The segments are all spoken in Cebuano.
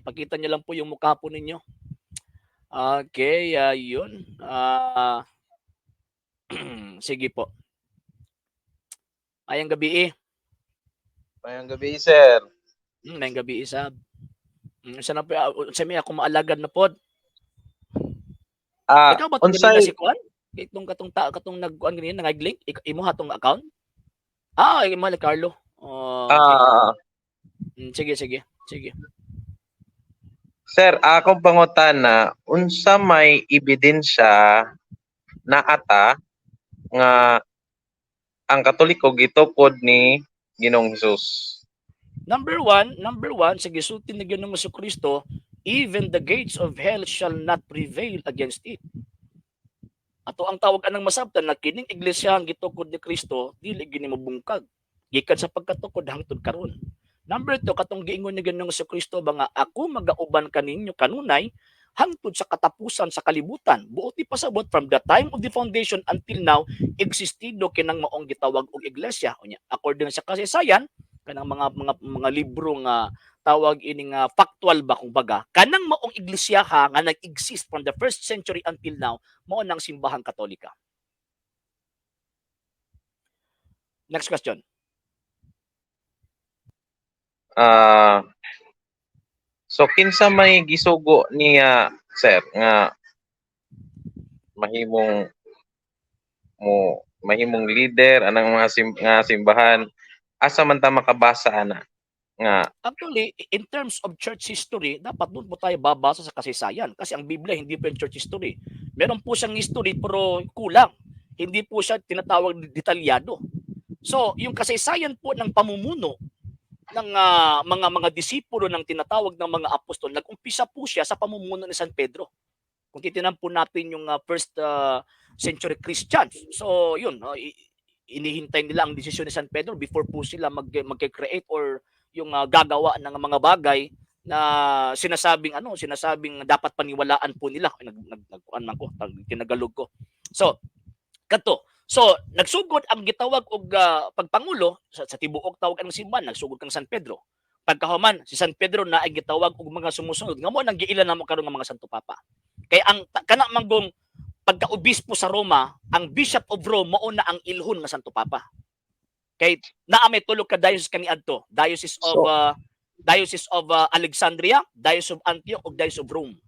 Pakita niyo lang po yung mukha po ninyo. Okay, ayun. Sige po. Maayong gabi eh. Maayong gabi, sir. Maayong gabi isab. Unsa na po, unsa may ako maalagad na pod? Ikaw ba to ganina Unsay si kuan? Itong katong ta katong nagkuan ganina nag-link imo hatong account? Imo ni Carlo. Oh, okay. Sige, sige. Sige. Sir, akong pangutana, unsa may ebidensya na ata nga ang Katoliko gitukod ni Ginoong Hesus? Number one, sa gisulti ni Ginoong Kristo, "Even the gates of hell shall not prevail against it." Ato ang tawag anang masabtan na kining iglesia ang gitukod ni Kristo, dili gini mabungkag. Gikan sa pagkatukod hangtod karon. Number two, katong giingon ni Ginoong Kristo ba nga ako magauban kaninyo kanunay hangtod sa katapusan sa kalibutan. Buot ipasabot, from the time of the foundation until now, existido kinang maong gitawag og iglesia. Unya, according sa kasaysayan, kanang mga libro nga tawag ini nga factual ba kung baga, kanang maong iglesia ha nga nag-exist from the first century until now, mao nang Simbahang Katolika. Next question. So kinsa may gisugo niya, sir, nga mahimong mo mahimong leader anang mga nga simbahan? Asa man ta makabasa ana nga? Actually, in terms of church history, dapat doon po tayo babasa sa kasaysayan kasi ang Biblia, hindi po yung church history. Meron po siyang history pero kulang. Hindi po siya tinatawag detalyado. So, yung kasaysayan po ng pamumuno ng mga disipulo ng tinatawag ng mga apostol, nag-umpisa po siya sa pamumuno ni San Pedro. Kung titingnan po natin yung first century Christians. So, yun, no, inihintay nila ang desisyon ni San Pedro before po sila mag-create or yung gagawa ng mga bagay na sinasabing ano, sinasabing dapat paniwalaan po nila. Ay, nag nag nagkuan man ko, tinagalog ko. So, kadto. So, nagsugod ang gitawag og pagpangulo sa tibuok tawag ang simbahan, nagsugod kang San Pedro. Pagkahuman, si San Pedro na ay gitawag og mga sumusunod nga mo nang giila namo karon nga mga Santo Papa. Kay ang kana manggong pagka-obispo sa Roma, ang Bishop of Rome mao na ang ilhon nga Santo Papa. Kay naa may tulo ka diocese kaniadto, Diocese of Diocese of Alexandria, Diocese of Antioch ug Diocese of Rome.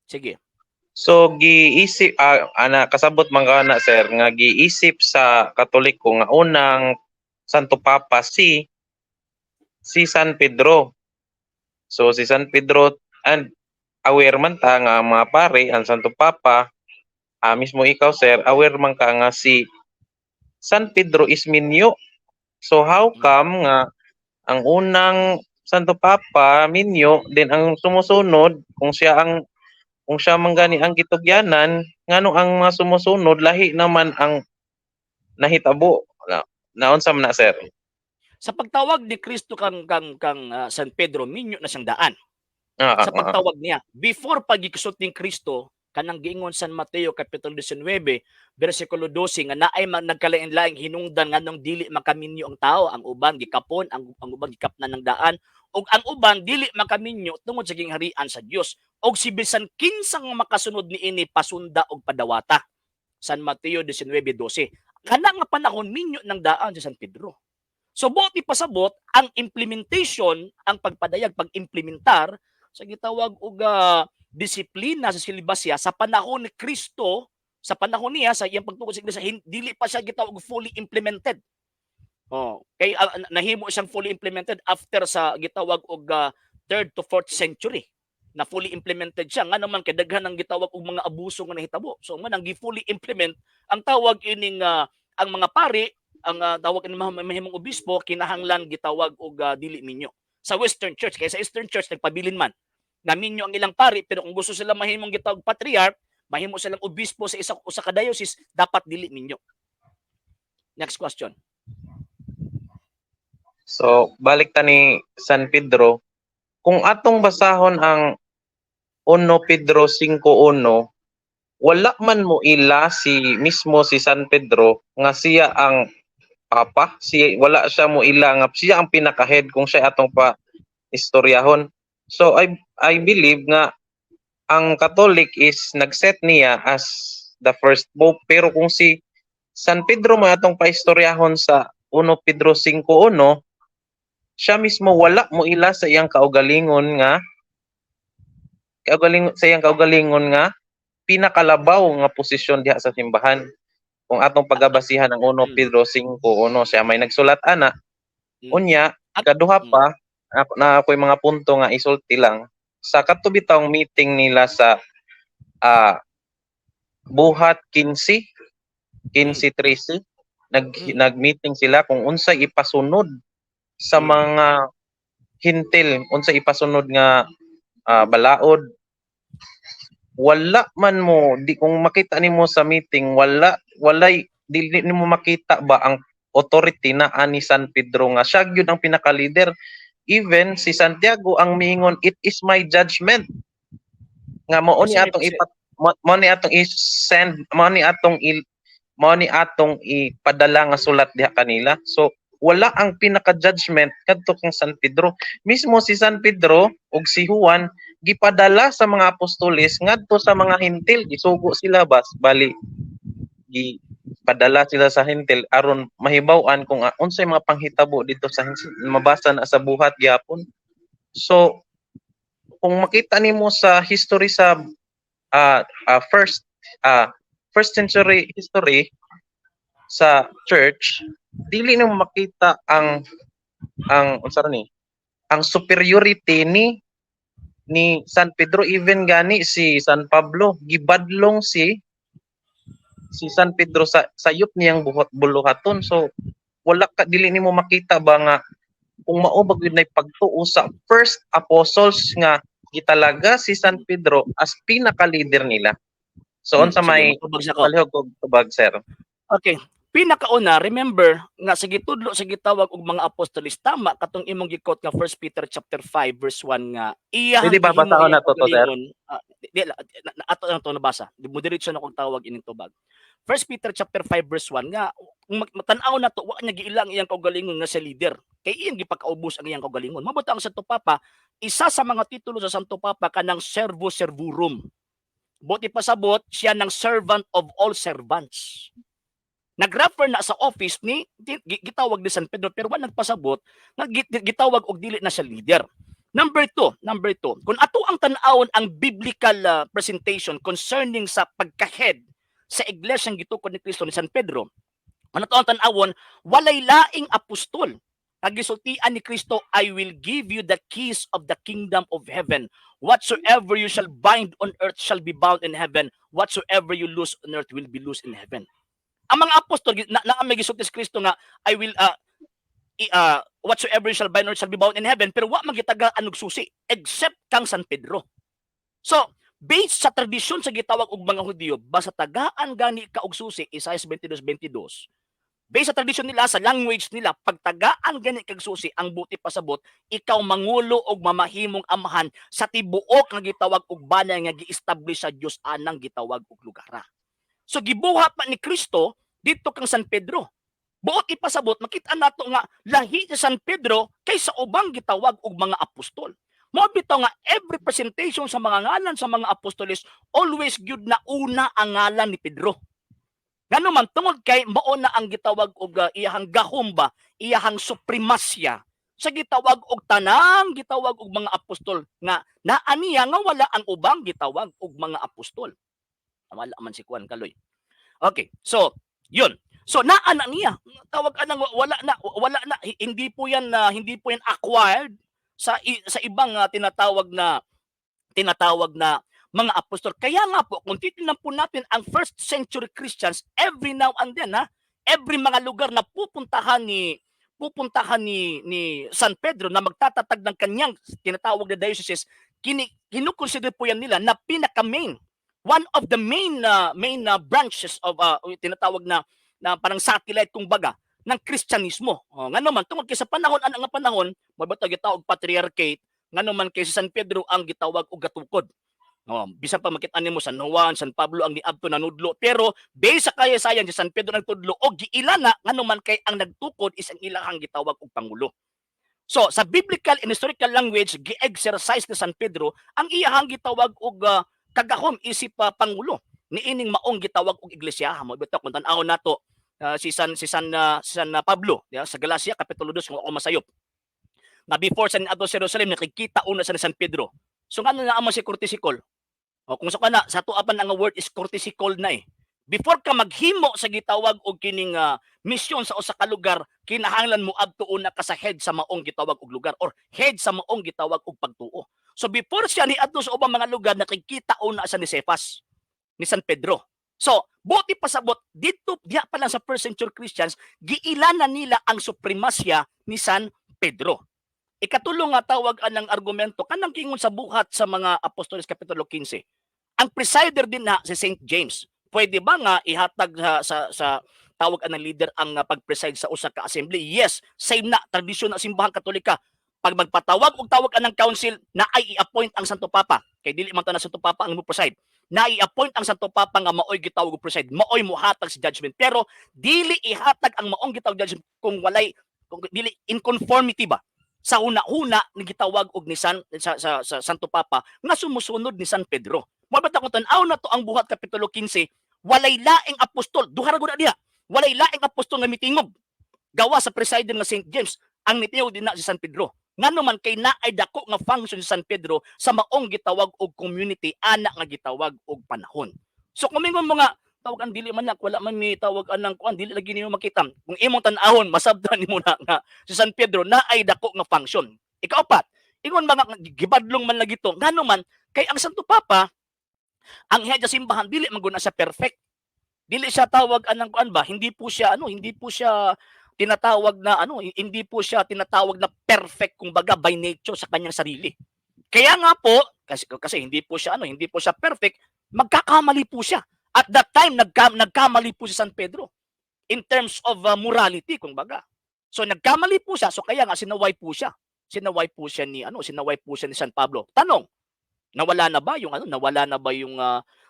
Sige. So giisip, ana kasabot man ka na, sir, nga giisip sa Katoliko nga unang Santo Papa si San Pedro. So si San Pedro, and aware man ta nga ang mga pare ang Santo Papa, mismo ikaw, sir, aware man ka nga si San Pedro is minyo. So how come nga ang unang Santo Papa minyo, then ang sumusunod, kung siya man gani ang gitugyanan, ngano ang mga sumusunod lahi naman ang nahitabo? Na naunsa man na, sir? Sa pagtawag ni Kristo kang San Pedro, minyo na siyang daan. Sa pagtawag niya, before pagigusot ni Kristo, kanang giingon San Mateo kapitulo 19 bersikulo 12 nga naay nagkalain-laing hinungdan nganong dili makaminyo ang tao, ang uban gikapon, ang uban gikapnan ng daan, ug ang uban dili makaminyo tungod sa gingharian sa Dios. Og si bisan kinsang makasunod niini, pasunda og padawata. San Mateo 19:12. Kana nga panahon, minyo ng daan si San Pedro. So buot ipasabot, ang implementation, ang pagpadayag, pag-implementar sa gitawag og disiplina sa silibasya sa panahon ni Kristo, sa panahon niya sa iyang pagtukod sa iglesia, dili pa siya gitawag fully implemented. Oh, kay nahimo siyang fully implemented after sa gitawag og third to fourth century na fully implemented siya, nga naman kay daghan ang gitawag og mga abuso nga nahitabo. So man ang gi-fully implement ang tawag ining ang mga pari, ang tawag ini mahimong obispo kinahanglan gitawag og dili minyo. Sa Western Church, kay sa Eastern Church nagpabilin man nga minyo ang ilang pari, pero kung gusto sila mahimong gitawag patriarch, mahimo silang obispo sa isa usa ka diocese, dapat dili minyo. Next question. So balik ta ni San Pedro. Kung atong basahon ang 1 Pedro 5:1, wala man mo ila si mismo si San Pedro nga siya ang papa, si wala siya mo ila nga siya ang pinaka-head kung siya atong pa istoryahon. So I believe nga ang Catholic is nagset niya as the first pope, pero kung si San Pedro mo atong paistoryahon sa 1 Pedro 5:1, siya mismo wala mo ila sa iyang kaugalingon nga kaugalingon sa iyang kaugalingon nga pinakalabaw nga posisyon diha sa simbahan. Kung atong pagabasihan ang 1 Pedro 5:1, siya may nagsulat ana. Unya, kaduha pa ako na ako'y mga punto nga isulti lang sa kadto bitawng meeting nila sa Buhat 15, 15 13, nag-meeting sila kung unsay ipasunod sa mga Hentil, unsay ipasunod nga balaod. Wala man mo di, kung makita nimo sa meeting, wala walay dili nimo makita ba ang authority na ani San Pedro nga siya gyud ang pinaka-leader. Even si Santiago ang miingon, "It is my judgment nga mao ni Kasi atong ipat mao ni atong i-send, mao ni atong ipadala nga sulat diha kanila." So wala ang pinaka-judgment kadto kang San Pedro. Mismo si San Pedro ug si Juan gipadala sa mga apostoles ngadto sa mga Hentil, gisugo sila bas bali gipadala sila sa Hentil aron mahibaw-an kung unsay mga panghitabo dito sa Hentil. Mabasa na sa Buhat gyapon. So kung makita nimo sa history sa first century history sa church, dili nimo makita ang unsa ni ang superiority ni San Pedro. Even gani si San Pablo, gibadlong si San Pedro sa sayop niyang buhat buluhaton. So wala ka, dili nimo makita ba nga kung mao ba gyud nay pagtuo sa first apostles nga gitalaga si San Pedro as pinaka-leader nila. So unsa Sige, may matubag siya ko. Palihog og tubag, sir. Okay. Pinakauna, remember nga sa gitudlo sa gitawag og mga apostoles, tama katong imong gi-quote nga 1 Peter chapter 5 verse 1 nga iyahang Pwede ba gihimo basahon iyang na to, sir? kaugalingon, di, ato na to nabasa. Di mo diretso na kong tawag ining tubag. 1 Peter chapter 5 verse 1 nga kung matanaw na to, wa niya giilang iyang kaugalingon nga sa leader. Kay iyang gipakaubos ang iyang kaugalingon. Mabuta ang Santo Papa, isa sa mga titulo sa Santo Papa kanang servo servorum. Buot ipasabot siya ng servant of all servants. Nag-refer na sa office ni gitawag ni San Pedro, pero wa nagpasabot nga gitawag og dili na siya leader. Number two, kung ato ang tan-awon ang biblical presentation concerning sa pagka-head sa iglesyang gitukod ni Kristo ni San Pedro, kung ato ang tan-awon, walay laing apostol nga gisultian ni Kristo, "I will give you the keys of the kingdom of heaven. Whatsoever you shall bind on earth shall be bound in heaven. Whatsoever you loose on earth will be loosed in heaven." Ang mga apostol na may gisulti si Kristo nga I will whatsoever you shall bind on earth shall be bound in heaven, pero wa magitagaan og susi except kang San Pedro. So, based sa tradisyon sa gitawag og mga Hudiyo, basta tagaan gani ka og susi, Isaiah 22:22. Based sa tradisyon nila, sa language nila, pagtagaan gani kag susi, ang buot ipasabot, ikaw mangulo og mamahimong amahan sa tibuok nga gitawag og banay nga gi-establish sa Dios anang gitawag og lugara. So gibuhat pa ni Kristo dito kang San Pedro. Buot ipasabot, makita nato nga lahi si San Pedro kaysa ubang gitawag og mga apostol. Mao bitaw nga every presentation sa mga ngalan sa mga apostoles, always gyud na una ang ngalan ni Pedro. Ngano man, tungod kay mao na ang gitawag og iyahang gahom ba, iyahang supremasya sa gitawag og tanang gitawag og mga apostol nga naa niya nga wala ang ubang gitawag og mga apostol. Wala man si Juan Kaloy. Okay, so yun. So naa na niya. Tawag anang wala na, wala na, hindi po yan acquired sa ibang tinatawag na mga apostol. Kaya nga po kung titingnan po natin ang first century Christians, every now and then ha, every mga lugar na pupuntahan ni San Pedro na magtatatag ng kanyang tinatawag na dioceses, kinukonsider po yan nila na pinaka main, one of the main branches of tinatawag na na parang satellite kung baga ng Kristyanismo. Oh, ngano man, tungod kay sa panahon ana nga panahon, mabata gitawag patriarchate, ngano man kay si San Pedro ang gitawag og gatukod. Oh, bisan pa makita nimo San Juan, San Pablo ang niadto nanudlo, pero based sa kasaysayan, si San Pedro nagtudlo og giila na, ngano man kay ang nagtukod is ang ilahang gitawag og pangulo. So sa biblical and historical language, gi-exercise ni San Pedro ang iyahang gitawag og kagahom isip pangulo niining maong gitawag og iglesia. Mo bitaw kung tan-awon nato si San Pablo, yeah, sa Galacia kapitulo 2, kung ako masayop nga before sa niadto sa Jerusalem, nakikita una sa ni San Pedro. So ngano naa man si courtesy call? O kung sa kana sa ato apan ang word is courtesy call na eh. Before ka maghimo sa gitawag og kining misyon sa usa ka lugar, kinahanglan mo adto una ka sa head sa maong gitawag og lugar or head sa maong gitawag og pagtuo. So before siya niadto sa ubang mga lugar, nakikita una sa ni Cephas, ni San Pedro. So, buot ipasabot didto diha pa lang sa first century Christians, giila na nila ang supremasya ni San Pedro. Ikatulo nga tawag anang argumento, kanang kingon sa Buhat sa mga Apostoles kapitulo 15. Ang presider din na si Saint James. Pwede ba nga ihatag sa tawag anang leader ang pag-preside sa usa ka assembly? Yes, same na tradisyon na Simbahang Katolika. Pag magpatawag og tawag anang council na ay i-appoint ang Santo Papa. Kay dili man ta na Santo Papa ang mo preside. Na i-appoint ang Santo Papa nga maoy gitawag og preside, maoy mohatag sa judgment. Pero dili ihatag ang maong gitawag judgment kung walay, kung dili in conformity ba sa una-una ni gitawag og ni San sa Santo Papa nga sumusunod ni San Pedro. Mo ba kung tan-aw na to ang Buhat kapitulo 15, walay laing apostol, duha ra gud na diha. Walay laing apostol nga mitingog gawa sa presider nga Saint James, ang nitingog din na si San Pedro. Ngano man kay naay dako nga function si San Pedro sa maong gitawag og community ana nga gitawag og panahon. So kung mingon mo nga tawag ang dili man nak, wala man mi tawag anang kuan, dili lagi nimo makita. Kung imong tan-awon, masabtan nimo na nga si San Pedro na ay dako nga function. Ikaapat, ingon mga gibadlong man lagi to. Ngano man kay ang Santo Papa, ang head sa simbahan, dili man gud na siya perfect. Dili siya tawag anang kuan ba, hindi po siya ano, hindi po siya tinatawag na ano, hindi po siya tinatawag na perfect kumbaga by nature sa kanyang sarili. Kaya nga po, kasi hindi po siya ano, hindi po siya perfect, magkakamali po siya. At that time nagkamali po si San Pedro in terms of morality kumbaga. So nagkamali po siya, so kaya nga sinaway po siya. Sinaway po siya ni ano, sinaway po siya ni San Pablo. Tanong, nawala na ba yung ano, nawala na ba yung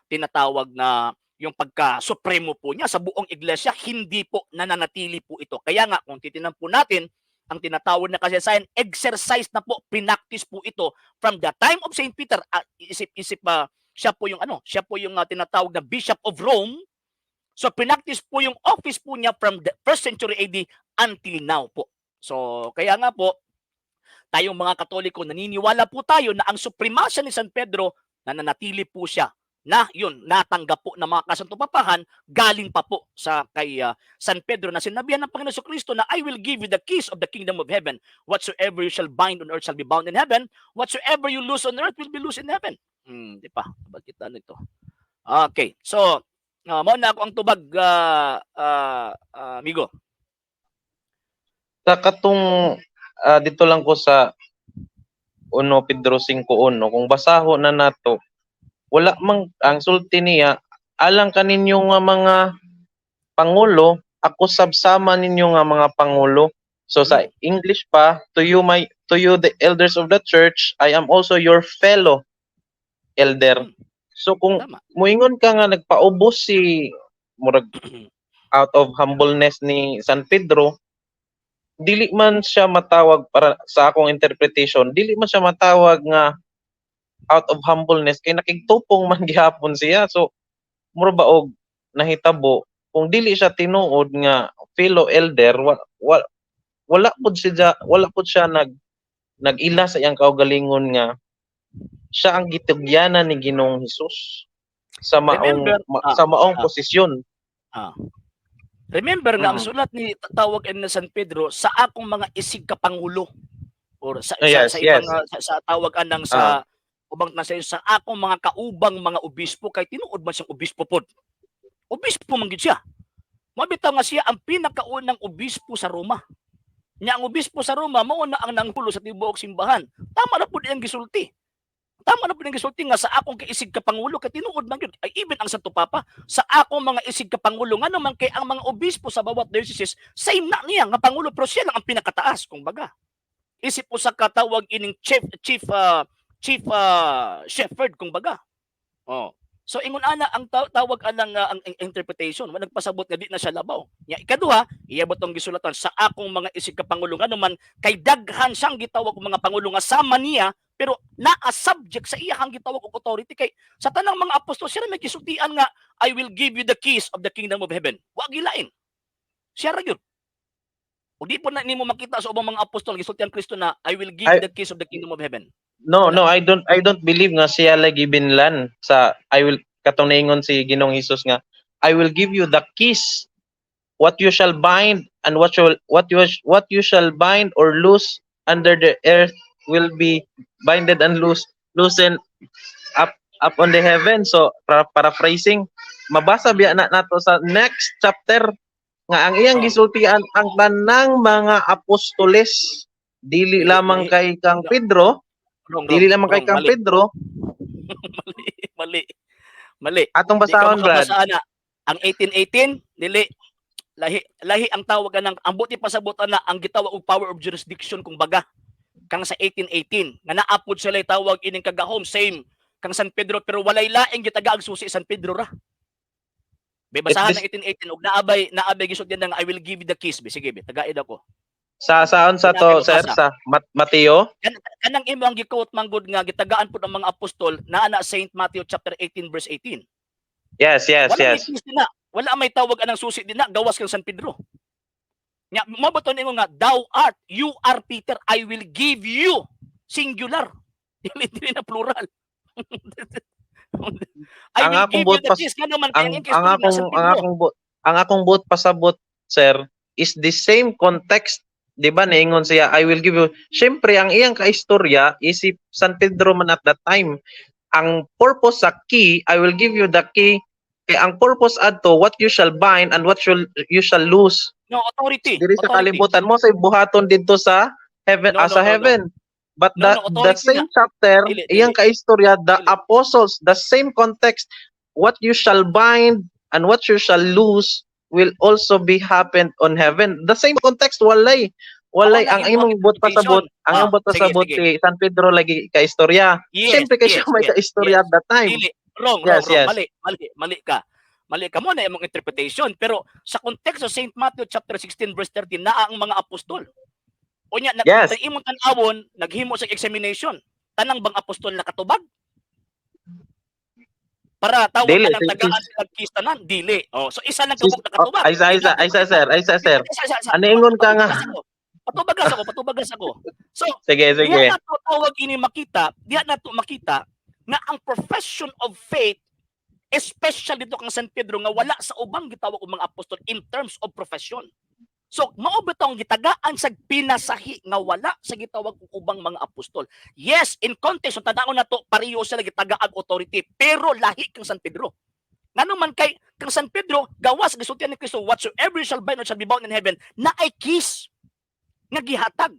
tinatawag na yung pagka-supremo po niya sa buong iglesia? Hindi po, nananatili po ito. Kaya nga kung titingnan po natin ang tinatawag na kasaysayan, exercise na po, pinactice po ito from the time of Saint Peter. Isip-isip ba siya po yung ano, siya po yung tinatawag na Bishop of Rome. So pinactice po yung office po niya from the first century AD until now po. So kaya nga po tayong mga Katoliko, naniniwala po tayo na ang supremasya ni San Pedro, nananatili po siya na yun natanggap po ng mga kasantopapahan galing pa po sa kay San Pedro na sinabihan ng Panginoon Kristo na, "I will give you the keys of the kingdom of heaven. Whatsoever you shall bind on earth shall be bound in heaven. Whatsoever you loose on earth will be loose in heaven." Di pa. Bakit ano ito? Okay. So, mao na ako ang tubag, amigo. Sa katong dito lang ko sa 1 Pedro 5:1, kung basaho na nato, wala mang ang sulti niya, "Alang kaninyo nga mga pangulo, ako sabsama ninyo nga mga pangulo." So sa English pa, To you the elders of the church, I am also your fellow elder." So kung muingon ka nga nagpaubos si murag out of humbleness ni San Pedro, dili man siya matawag, para sa akong interpretation, dili man siya matawag nga out of humbleness kay nakigtupong man gihapon siya. So mura ba og nahitabo kung dili siya tinuod nga fellow elder, wala pud siya, wala pud siya nag-ila sa iyang kaugalingon nga siya ang gitugyanan ni Ginoong Hesus sa maong Remember, sa maong posisyon. Remember nga ang sulat ni tawag ni San Pedro, "Sa akong mga isig ka pangulo," or sa sa ibang sa tawag anang sa ubang nasa sa akong mga kaubang mga obispo, kay tinuod man siyang obispo pod. Obispo man gid siya. Mabitaw nga siya ang pinakaunang obispo sa Roma. Nya ang obispo sa Roma mao na ang nanghulo sa tibuok simbahan. Tama na pud iyang gisulti. Tama na pud iyang gisulti nga "sa akong kaisig ka pangulo," kay tinuod man gyud. Ay even ang Santo Papa, "Sa akong mga isig ka pangulo," ngano man kay ang mga obispo sa bawat dioceses same na niya nga pangulo, pero siya lang ang pinakataas kumbaga. Isip usa ka tawag ining chief shepherd kumbaga. Oh. So ingon ana ang tawag anang ang interpretation, wa nagpasabot nga di na siya labaw. Nya ikaduha, iya ba tong gisulatan sa akong mga isig ka pangulo, man kay daghan siyang gitawag og mga pangulo nga sama niya, pero naa subject sa iyang gitawag og authority, kay sa tanang mga apostol siya ra may gisultian nga "I will give you the keys of the kingdom of heaven." Wa gilain. Siya ra gyud. O di po na nimo makita sa ubang mga apostol gisultian Kristo na "I will give you the keys of the kingdom of heaven." No, Wala. No, I don't believe nga siya lagi binlan sa I will, katong naingon si Ginoong Hesus nga "I will give you the keys, what you shall bind and what you shall bind or loose under the earth will be binded and loosened up on the heaven." So paraphrasing, mabasa biya na nato sa next chapter nga ang iyang gisultian ang tanang mga apostoles, dili Dili, lamang mali. Kay kang Pedro. Wrong, Dili wrong, lamang kay wrong, kang mali. Pedro. Mali, mali. Mali. Atong Di ka basahon, Brad. Makabasa ana. Ang 1818 dili lahi lahi ang tawag anang ang buti pasabutan na ang gitawag og power of jurisdiction kung baga kang sa 1818 nga naapod sila tawag ining kagahom same kang San Pedro, pero walay laing gitaga ang susi, San Pedro ra. Be, basahan ang 1818 og naabay gisultian nga "I will give you the keys." Be, sige be, tagaid ako. Sa saan sa Di na to, kayo sir? mabasa. Sa Mateo? Kanang imo ang gi-quote manggod nga gitagaan pud ang mga apostol naa na Saint Matthew chapter 18 verse 18. Yes. Wala may keys din na. Wala may tawag anang susi din na gawas kang San Pedro. Nya mo ba to ningo nga "Thou art, you are Peter, I will give you," singular. Dili dili na plural. "I Ang will akong give you buot the keys," ngano man kay ang ang ang istorya akong San ang Pedro. akong buot pasabot, sir, is the same context. 'Di ba niingon siya, "I will give you"? Syempre ang iyang kaistorya is si San Pedro man at that time. Ang purpose sa key, "I will give you the key," kay ang purpose adto, what you shall bind and what shall you shall loose No, authority. diri sa Authority. Kalibutan mo sa buhaton didto sa heaven, No, ah, no, sa no. heaven. But No, the no, the authority same chapter, Dili, iyang dili. Kaistorya, the Dili. Apostles, the same context, what you shall bind and what you shall loose will also be happened on heaven. The same context, walay. Walay Mao na ang imong imong buot pasabot, ang Ah, imong buot sige, pasabot sige. si San Pedro lagi kaistorya. Siyempre kay siya may kaistorya at that time. Dili, wrong, wrong, wrong. Yes. Mali, mali, mali ka. Mali ka mo na imong interpretation. Pero sa konteksto St. Matthew chapter 16 verse 13, naa ang mga apostol. Unya, sa imong tan-awon, naghimo sa examination. Tanang bang apostol nakatubag? Para tawag Dili, ka ng tagaan sila keys tanan? Dili. Oh, so isa lang kabuk nakatubag. Oh, ay isa, ay isa, sir, ay isa, sir. Isa, isa, isa. Ano ingon ka nga? Patubagas ako. Patubagas ako, patubagas ako. So, Sige, sige. diha na to tawag ini makita, diha na to makita nga ang profession of faith, especially dito kang San Pedro, nga wala sa ubang gitawag og mga apostol in terms of profession. So, mao bitong gitagaan sa pinasahi nga wala sa gitawag og ubang mga apostol. Yes, in context, ang tan-awon nato, pareho sila gitagaan authority, pero lahi kang San Pedro. Ngano man kay kang San Pedro, gawas gisultian ni Kristo, "Whatsoever you shall bind shall be bound in heaven," na ay keys nga gihatag.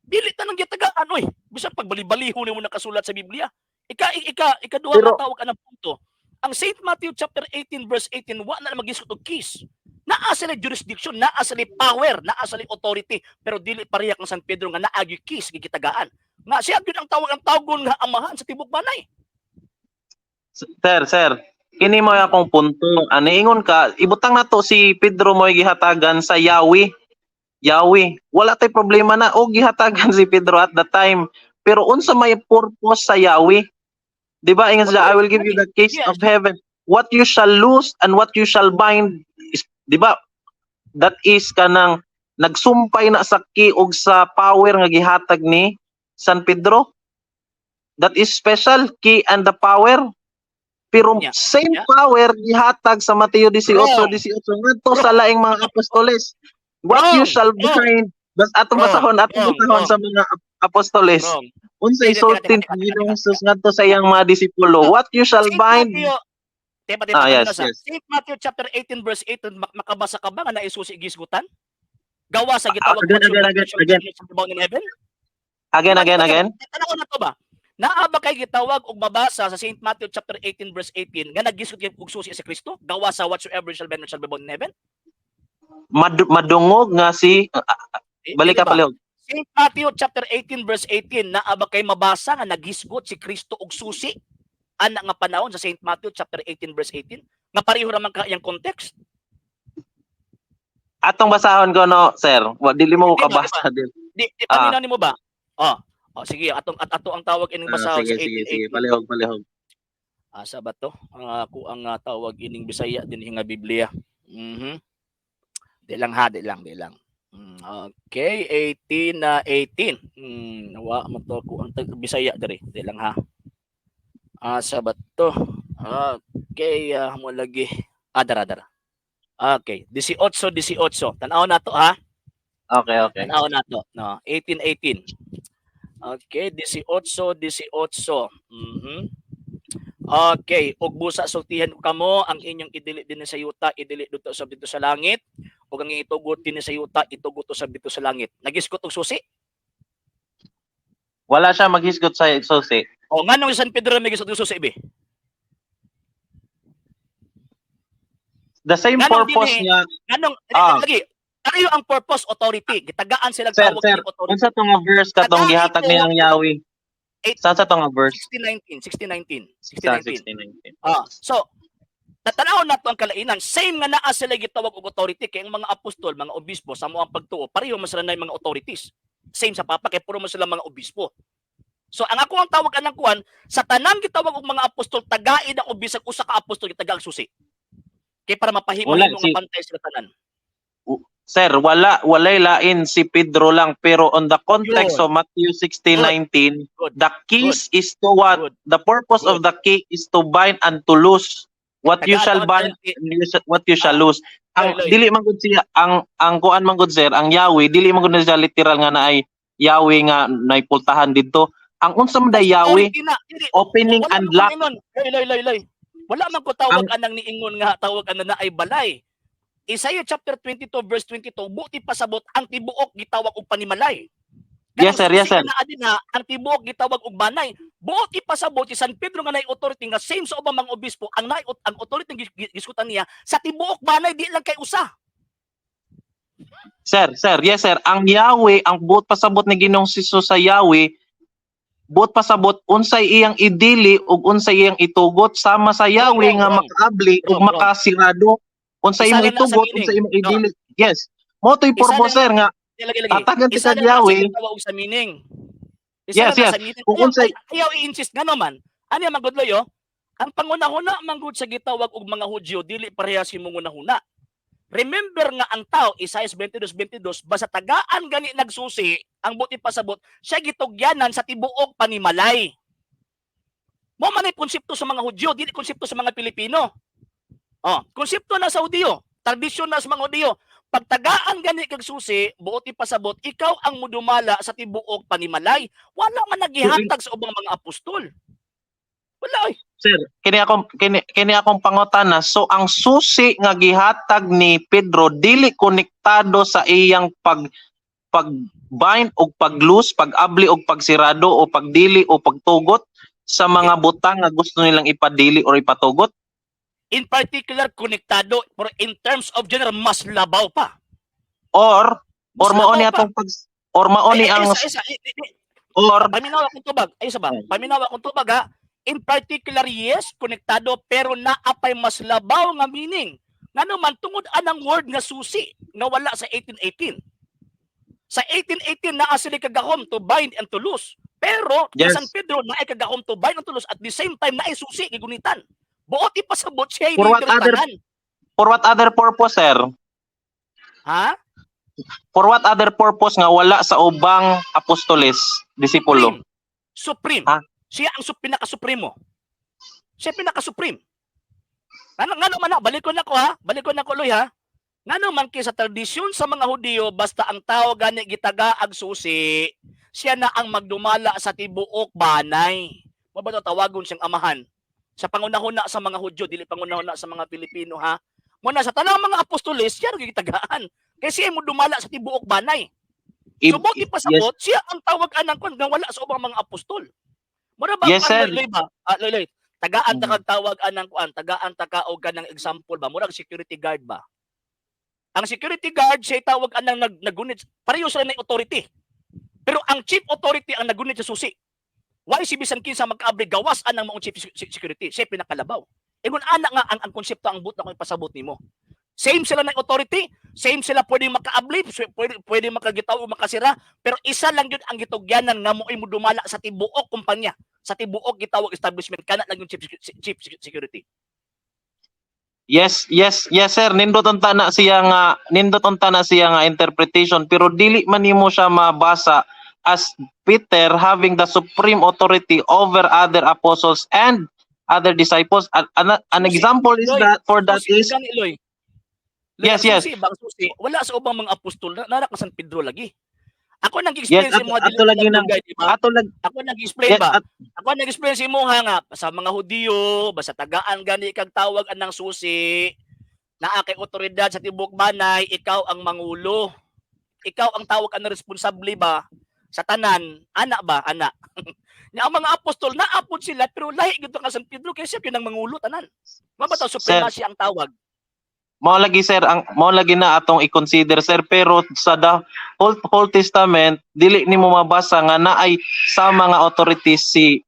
Dili ta nang gitagaan oy. Bisan pagbali-baliho nimo nakasulat sa Biblia. Ika ika ikaduha nga tawag anang punto. Ang St. Matthew chapter 18 verse 18, wa na magisgot og keys. Naa sila jurisdiction, naa sila power, naa sila authority, pero dili pareha kang San Pedro nga naagi keys gitagaan. Nga siya gyud ang tawag ang tawgon nga amahan sa tibok banay. Sir, sir, kini mo akong punto. Ano ingon ka, ibutang nato si Pedro mo gihatagan sa Yahweh. Yahweh, wala tay problema na o gihatagan si Pedro at the time. Pero unsa may purpose sa Yahweh? Di ba ingon siya, "I will give you the keys of heaven. What you shall loose and what you shall bind" is, di ba? That is kanang nagsumpay na sa key og sa power nga gihatag ni San Pedro. That is special key and the power. Pero same power gihatag sa Mateo 18 Wrong. 18 ngadto sa laing mga apostoles. What you Wrong. shall Wrong. bind, bas atong basahon sa mga apostoles. Wrong. Unsa Teka, teka, isulti teka, teka, ni Ginoong teka. Jesus ngadto sa iyang mga disipulo? What you shall Saint bind. Matthew, teka, teka, Ah, yes, sa yes. Saint Matthew chapter 18 verse 8, makabasa ka ba nga naisusi gisgutan? Gawa sa gitawag Ah, again, "What shall again, bind again, shall again. be bound in heaven"? Again, again, again. Tanaw na to ba? Naa ba kay gitawag og mabasa sa Saint Matthew chapter 18 verse 18 nga nagisgot og susi si Kristo gawa sa "Whatsoever shall bind shall be bound in heaven"? Madungog nga si balik Dili ka ba? Palihog. Saint Matthew chapter 18 verse 18, naa ba kay mabasa nga nagisgot si Kristo og susi? Ana nga panahon sa St. Matthew chapter 18 verse 18 nga pareho ra man ka iyang context. Atong basahon ko, no, sir. Wa dili mo Di ba, kabasa din. Di Ah. paminaw nimo ba? Oh. Oh, sige, atong at ato ang tawag ining Ah, basahon sige, sa sige, sige. 18:18. Palihog, palihog. Asa ba to? Ang ako ang tawag ining Bisaya dinhi nga Biblia. Di lang ha, di lang, di lang. Okay, 18 na 18. Wa man to ako ang Bisaya diri. Di lang ha. Asa ba to? Okay, mo lagi. Ah, dara, dara. Okay, 18 18. Tan-aw na to ha. Okay. Tan-aw na to. No, 18 18. Okay, 18 18. Okay, ug busa sultihan ko kamo ang inyong idili dinhi sa yuta, idili didto sa dito sa langit, ug ang itugot dinhi sa yuta, itugot sa dito sa langit. Nagisgot og susi? Wala siya maghisgot sa susi. O nganong San Pedro may gisgot og susi be? The same Nganong purpose dili? niya. Nganong lagi tayo ang purpose authority, gitagaan sila Sir, tawag sir, ining authority. Unsa tong nga verse katong Tagaan gihatag ito. niyang Yahweh? Saan sa tong nga verse? 1619, 1619, Sa 1619. 1619. Ah, so tatanaw nato ang kalainan, same nga naa sila gitawag og authority kay ang mga apostol, mga obispo sa mo ang pagtuo, pareho man sila na mga authorities. Same sa papa kay puro man sila mga obispo. So ang ako ang tawag anang kuan sa tanang gitawag og mga apostol, tagain ang bisag usa ka apostol gitaga ang susi. Kay para mapahimo Wala, nimo nga pantay sila tanan. Sir, wala walay lain si Pedro lang, pero on the context Yun. of Matthew 16:19, Good. the keys is to what? Good. The purpose of the key is to bind and to loose. What you Tagaan shall ang bind, authority. what you shall loose. Ang Loy, loy. dili man gud siya ang kuan man gud, sir, ang Yahweh dili man gud na siya literal nga naay Yahweh nga naipultahan didto. Ang unsa man day Yahweh, Authority na. Dili, opening wala and man ko lock. niingon. Loy, loy, loy, loy. Wala man ko tawag anang niingon nga tawag ana na ay balay. Isaiah chapter 22 verse 22, buti pasabot ang tibuok gitawag og panimalay. Yes, sir, yes, sir. Na adin na ang tibuok gitawag og banay. Buot ipasabot si San Pedro nga nay authority nga same sa ubang mga obispo, ang nay ang authority nga giskutan niya sa tibuok banay, di lang kay usa. Sir, sir, yes sir, ang Yahweh, ang buot pasabot ni Ginoong Hesus sa Yahweh, buot pasabot unsay iyang idili ug unsay iyang itugot sama sa Yahweh Wrong, nga wrong. makaabli ug Wrong, wrong. makasirado. Unsay Isa imong lang na sa itugot, meaning. unsay imong idili. Yes. Mo to'y Isa purpose, lang sir, nga Lagi lagi. tatagan Isa si lang na sa Yahweh. gitawag og sa meaning. Isa Yes, lang na yes. sa meaning. Kung Ayaw, ayaw i-insist nga naman. Ano yung magudloy, oh? Ang pangunahuna manggod sa gitawag og mga Hudyo dili parehas imong hunahuna. Remember nga ang tao, Isaiah 22:22, basta tagaan gani nagsusi, ang buti pasabot, siya gitugyanan sa tibuok panimalay. Mo man ay konsepto sa mga Hudyo, dili konsepto sa mga Pilipino. Oh, konsepto na sa Hudyo, tradisyon na sa mga Hudyo. Pagtagaan gani kag susi, buot ipasabot, ikaw ang mudumala sa tibuok panimalay. Wala man nagihatag sa ubang mga apostol. Wala oy. Sir, kini akong pangutana. So ang susi nga gihatag ni Pedro dili konektado sa iyang pag bind og pag-loose, pag-abli og pagsirado o pagdili o pagtugot sa mga butang nga gusto nilang ipadili or ipatugot. In particular, konektado, pero in terms of general, mas labaw pa. Or Mas or mao ni labaw pa. atong pag or mao ni Ay, ay, ang isa, isa, i- or Paminaw akong tubag. Ay, isa ba? Paminaw akong tubag ha. In particular, yes, konektado, pero naapay mas labaw nga meaning. Ngano man, tungod anang word nga susi nga wala sa 1818. Sa 1818, naa sila kagahom to bind and to loose. Pero sa San Pedro, naay kagahom to bind and to loose, at the same time, naay susi, gigunitan. Buot ipasabot siya, For what leader tanan. For what other purpose, sir? Ha? For what other purpose nga wala sa ubang apostoles, disipulo? Supreme. Supreme. Ha? Siya ang pinaka-supremo. Siya pinaka-supreme. Ano ngano man na, balik ko na ko ha. Balik ko na ko, Loy, ha. Ngano man kay sa tradisyon sa mga Hudiyo, basta ang tao gani gitaga ag susi, siya na ang magdumala sa tibuok banay. Mo ba to tawagon siyang amahan? Sa pangunahuna sa mga Hudyo, dili pangunahuna sa mga Pilipino ha. Muna sa tanang mga apostoles, siya ra gitagaan. Kay siya mo dumala sa tibuok banay. So buti pasabot, siya ang tawag anang kon nga wala sa ubang mga apostol. Mura ba Yes, ang sir. Loy ba? Ah, Loy, Loy. Tagaan ta kag tawag anang kuan, tagaan ta ka og kanang example ba, murag security guard ba? Ang security guard siya tawag anang nagunit, pareho sila ng authority. Pero ang chief authority ang nagunit sa susi. Why si bisan kinsa magkaabli gawas anang maong chief security? Siya pinakalabaw. Ingon ana nga ang konsepto ang buot na ko ipasabot nimo. Same sila ng authority, same sila pwede makaabli, pwede makagitaw o makasira, pero isa lang yun ang gitugyanan nga mo'y modumala sa tibuok kumpanya, sa tibuok gitawag establishment, kana lang yung chief security. Yes, sir. Nindot unta na siya nga interpretation, pero dili man nimo siya mabasa as Peter having the supreme authority over other apostles and other disciples. An Susi, example is Loy, that for that susi is gani, Loy. Loy, Yes, ang yes. susi ba, ang susi, wala sa ubang mga apostol na nara ka San Pedro lagi. Ako nang explain Yes, sa imo ato lagi nang dugay, di ba? ato lag Ako nag-explain yes, ba? at, Ako nag-explain sa imo nga sa mga Hudiyo, basta tagaan gani kag tawag anang susi, naa kay otoridad sa tibuok banay, ikaw ang mangulo. Ikaw ang tawag ang responsable ba sa tanan, ana ba, ana. Nya ang mga apostol naapod sila pero lahi gyud ka San Pedro kay siya gyud ang mangulo tanan. Mao ba taw Sir, supremacy ang tawag? Mao lagi, sir, ang mao lagi na atong i-consider, sir, pero sa the whole Testament dili nimo mabasa nga naay sa mga authorities si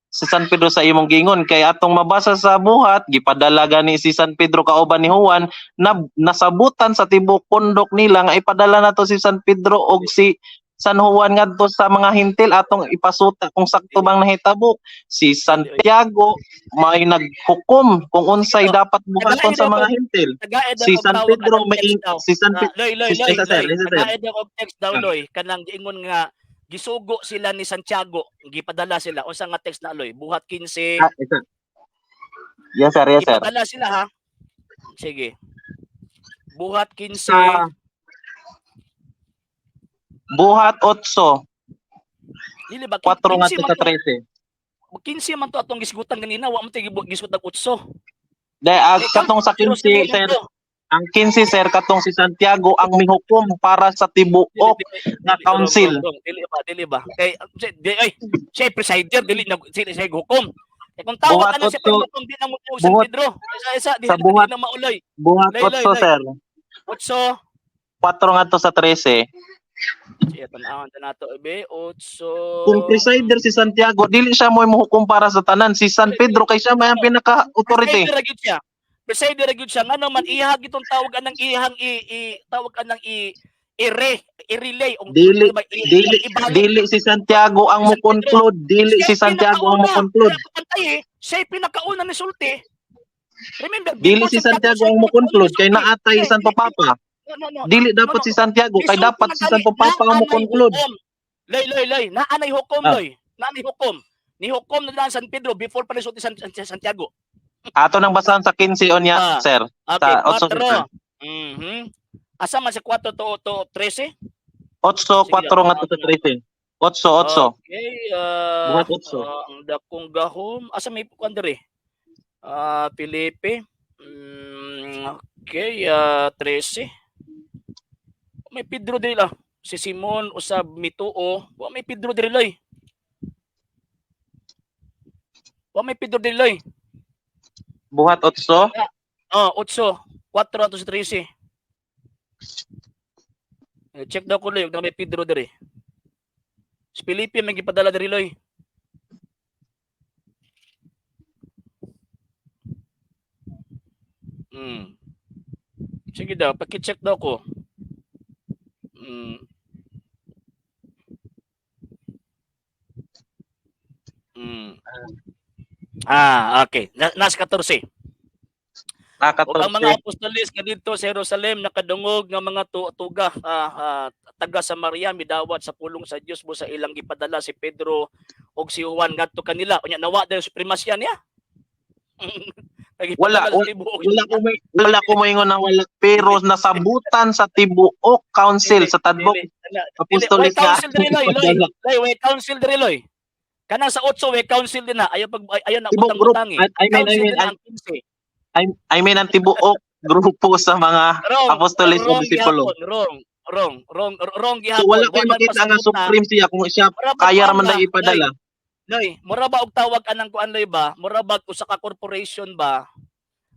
San Pedro sa imong gingon, kay atong mabasa sa Buhat, gipadala gani si San Pedro kauban ni Juan na nasabutan sa tibuok pundok nila nga ipadala nato si San Pedro og si San Juan ngadto sa mga Hintil, atong ipasuta kung sakto bang nahitabo. Si Santiago may naghukom kung unsay dapat buhaton sa mga Hintil. Tagae daw Si og San tawag Pedro anang may text daw. si San Ah, Pedro Loy, Loy, si Loy, isa, sir, Loy. isa, sir. Tagae daw og text daw, Loy, kanang giingon nga gisugo sila ni Santiago, gipadala sila. Unsa nga text na, Loy? Buhat 15. Ah, isa. Yes, sir, yes, sir. Gipadala sila ha. Sige. Buhat 15. Sa Buhat 8, Dili ba 4 15 ngadto man sa to, 13. 15 man to atong gisgutan ganina, wa man tay gisgutan 8. Dahil Eh, katong sa pero 15, siguro sir, to. ang 15, sir, katong si Santiago ang mihukom para sa tibuok nga Dili, wrong, council. wrong, wrong. Dili ba, dili ba? Kay di, ay, siya presider, dili na sila siya hukom. Eh, kung tawag Buhat ka na siya 8, paghukom, di na mo San buhat Pedro. Isa isa di, sa di buhat na mauloy. buhat Loy, Loy, 8, Loy. sir. 8. 4 ngadto sa 13. Siya tan-awon ta nato be 8. Kung presider si Santiago, dili siya mo mohukom para sa tanan. Si San Pedro kay siya may ang pinaka-authority. Presider ra gyud siya. Presider ra gyud siya ngano man ihag itong tawag anang ihang i tawag anang i i-re i-relay o Dili ano ba, dili ibalik. dili si Santiago ang San mo Pedro. conclude, dili Siya si Santiago ang mo pinakauna. conclude. Kaya pantay eh. Siya pinakauna ni sulti. Remember, Dili before si Santiago, Santiago siya ang mo pinakauna conclude ni kay sulti. naatay Hindi, Santo hindi. Papa. No, no, no. Dili No, dapat no. si Santiago kay Isulti dapat man si gani, Santo Papa ang mo naanay conclude. hukom. Loy, Loy, Loy, naanay hukom, Ah. Loy. Naanay hukom. Ni hukom na lang San Pedro before pa ni sulti Santiago. Ato nang basahan sa 15 unya, Ah. sir. Okay, Sa 8, 4. Asa man sa 4 to 13? 8 Sige, 4 ngadto sa 13. 8 8. Okay, Buhat 8. Ang dakong gahom. Asa may kuan diri? Ah, Felipe. Okay, 13. May Pedro diri lah. Si Simon usab mituo. Wa may Pedro diri, Loy. Wa may Pedro diri, Loy. Buhat 8. Oh, 8. 4 ato sa 13. Eh, check daw ko, Loy, kung may Pedro diri. Si Felipe may gipadala diri, Loy. Sige daw, paki-check daw ko. Ah, okay. Nas 14. Ah, Ug ang mga 14. apostoles nga didto sa Jerusalem nakadungog nga mga tuga taga Samaria midawat sa pulong sa Dios mo sa ilang gipadala si Pedro ug si Juan ngadto kanila. Unya nawa dahil supremasiya niya. Wala, Gipadala sa tibuok. Wala ko moingon na wala, pero nasabutan sa tibuok council Dili, sa tadbok dili. Ana, dili. apostoles Way nga council diri, Loy, Loy. ipadala. Loy, way council diri, Loy. Kanang sa 8 way council din na. Ayaw pag ayaw na Tibuok group. butang-butangi. I mean I Council mean din na ang 15. I mean ang tibuok grupo sa mga Wrong, apostoles o wrong disipulo. gihapon, wrong, wrong, wrong, wrong So gihapon. wala koy Wa man makita nga pasabot na supreme siya kung siya mura ba kaya ra kuan man ba? na ipadala. Loy, mura ba og tawag anang kuan, Loy, ba? Mura ba usa ka corporation ba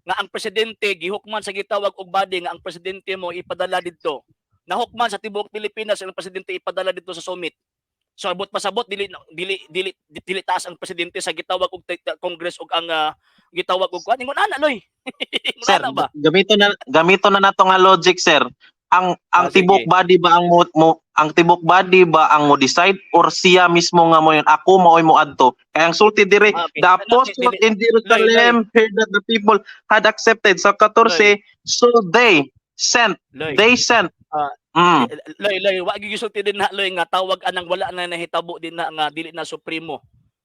nga ang presidente gihukman sa gitawag og body nga ang presidente mo ipadala didto? Nahukman sa tibuok Pilipinas ang presidente ipadala didto sa summit. So abot pasabot, dili dili dili dili taas ang presidente sa gitawag og Congress ug ang gitawag og kuan. Ingon ana, loy. Ingon Sir, ana ba? gamito na nato nga logic, sir. Ang Ah, sige. tibok body ba ang mo ang tibok body ba ang mo decide or siya mismo nga mo yun ako maoy mo adto? Kaya ang sulti dire, Ah, okay. the apostles Dili- in Jerusalem heard that the people had accepted sa 14, so they sent Loy. they sent Ah, Loy, loy, wa gyud gisulti din na, loy, nga tawag anang wala na nahitabo din na nga dili na supremo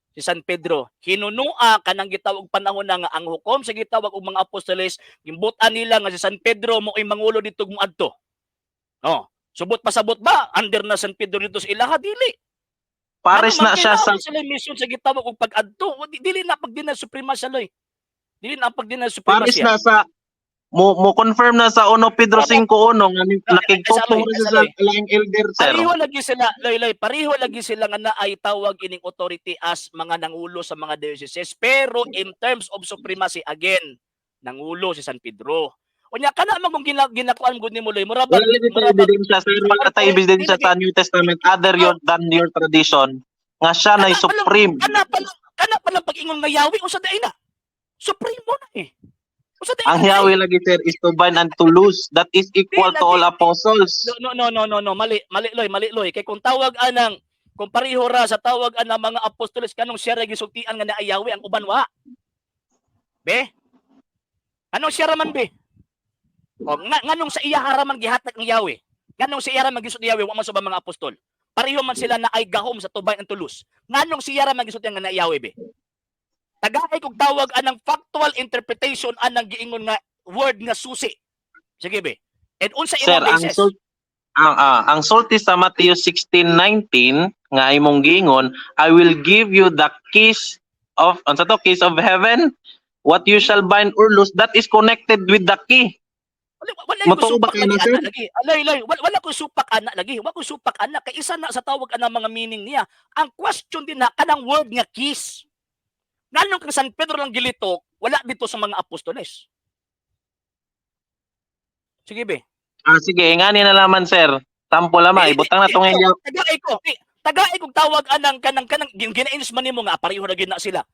si San Pedro. Hinunua kanang gitawag panahon na nga ang hukom sa gitawag og mga apostoles, gimbutan nila nga si San Pedro mo ay mangulo dito moadto. Oh, subot pasabot ba under na San Pedro dito sa ilaha? Dili. Pares Ngano man na siya sa kailangan sila mission sa gitawag og pag-adto. Dili na pag di na supremacia, loy. Dili na pag di na pares supremacia. Na sa mo confirm na sa 1 Pedro Tama. 5:1 nga nakigtupong Loy, ra siya sa laing elder, sir. Pareho lagi sila, loy, loy, pareho lagi sila nga naay tawag ining authority as mga nangulo sa mga dioceses. Pero in terms of supremacy, again, nangulo si San Pedro. Unya kana man kung ginakuan gud nimo, loy, mura ba Wala lagi mura tayo ba ebidensya, sir. Wala tayo ebidensya sa New Testament other than your tradition nga siya na Kana pa lang- supreme. Kana pa lang pag-ingon nga Yahweh, unsa diay na? Supremo na eh. Unsa diay Ang na? Yahweh lagi, sir, is to bind and to loose. That is equal to all apostles. No, no, no, no, no, mali, mali, loy, mali, loy. Kay kung tawag anang kung pareho ra sa tawag anang mga apostoles, kanong siya ra gisultian nga naay Yahweh, ang uban wa? Be? Anong siya ra man, be? O nga nganong sa iya ra man gihatag ang Yahweh? Nganong sa iya ra man gisulti Yahweh, wa man sa ubang mga apostol? Pareho man sila na ay gahom sa to bind and to loose. Nganong siya ra man gisultian nga naay Yahweh, be? Tagay kog tawag anang factual interpretation anang giingon nga word nga susi. Sige, be. And unsa Sir, imong ang basis? Ang sulti sa Matthew 16:19 nga imong giingon, "I will give you the keys of," unsa to, keys of heaven, what you shall bind or loose, that is connected with the key. Wala, wala ko Motoo ba supak kayo na, lagi sir? ana lagi. Alay, lay, wala ko supak ana lagi. Wala ko supak ana kay isa na sa tawag ana mga meaning niya. Ang question din na kanang word nga keys. Nganong kang San Pedro lang gilitok, wala dito sa mga apostoles? Sige, be. Ah, sige, ngani na laman, sir. Sample lamang, Eh, ibutang na tong eh, tagay ko. Eh, tagay kog tawag anang kanang ginainis man nimo nga pareho ra gyud na sila.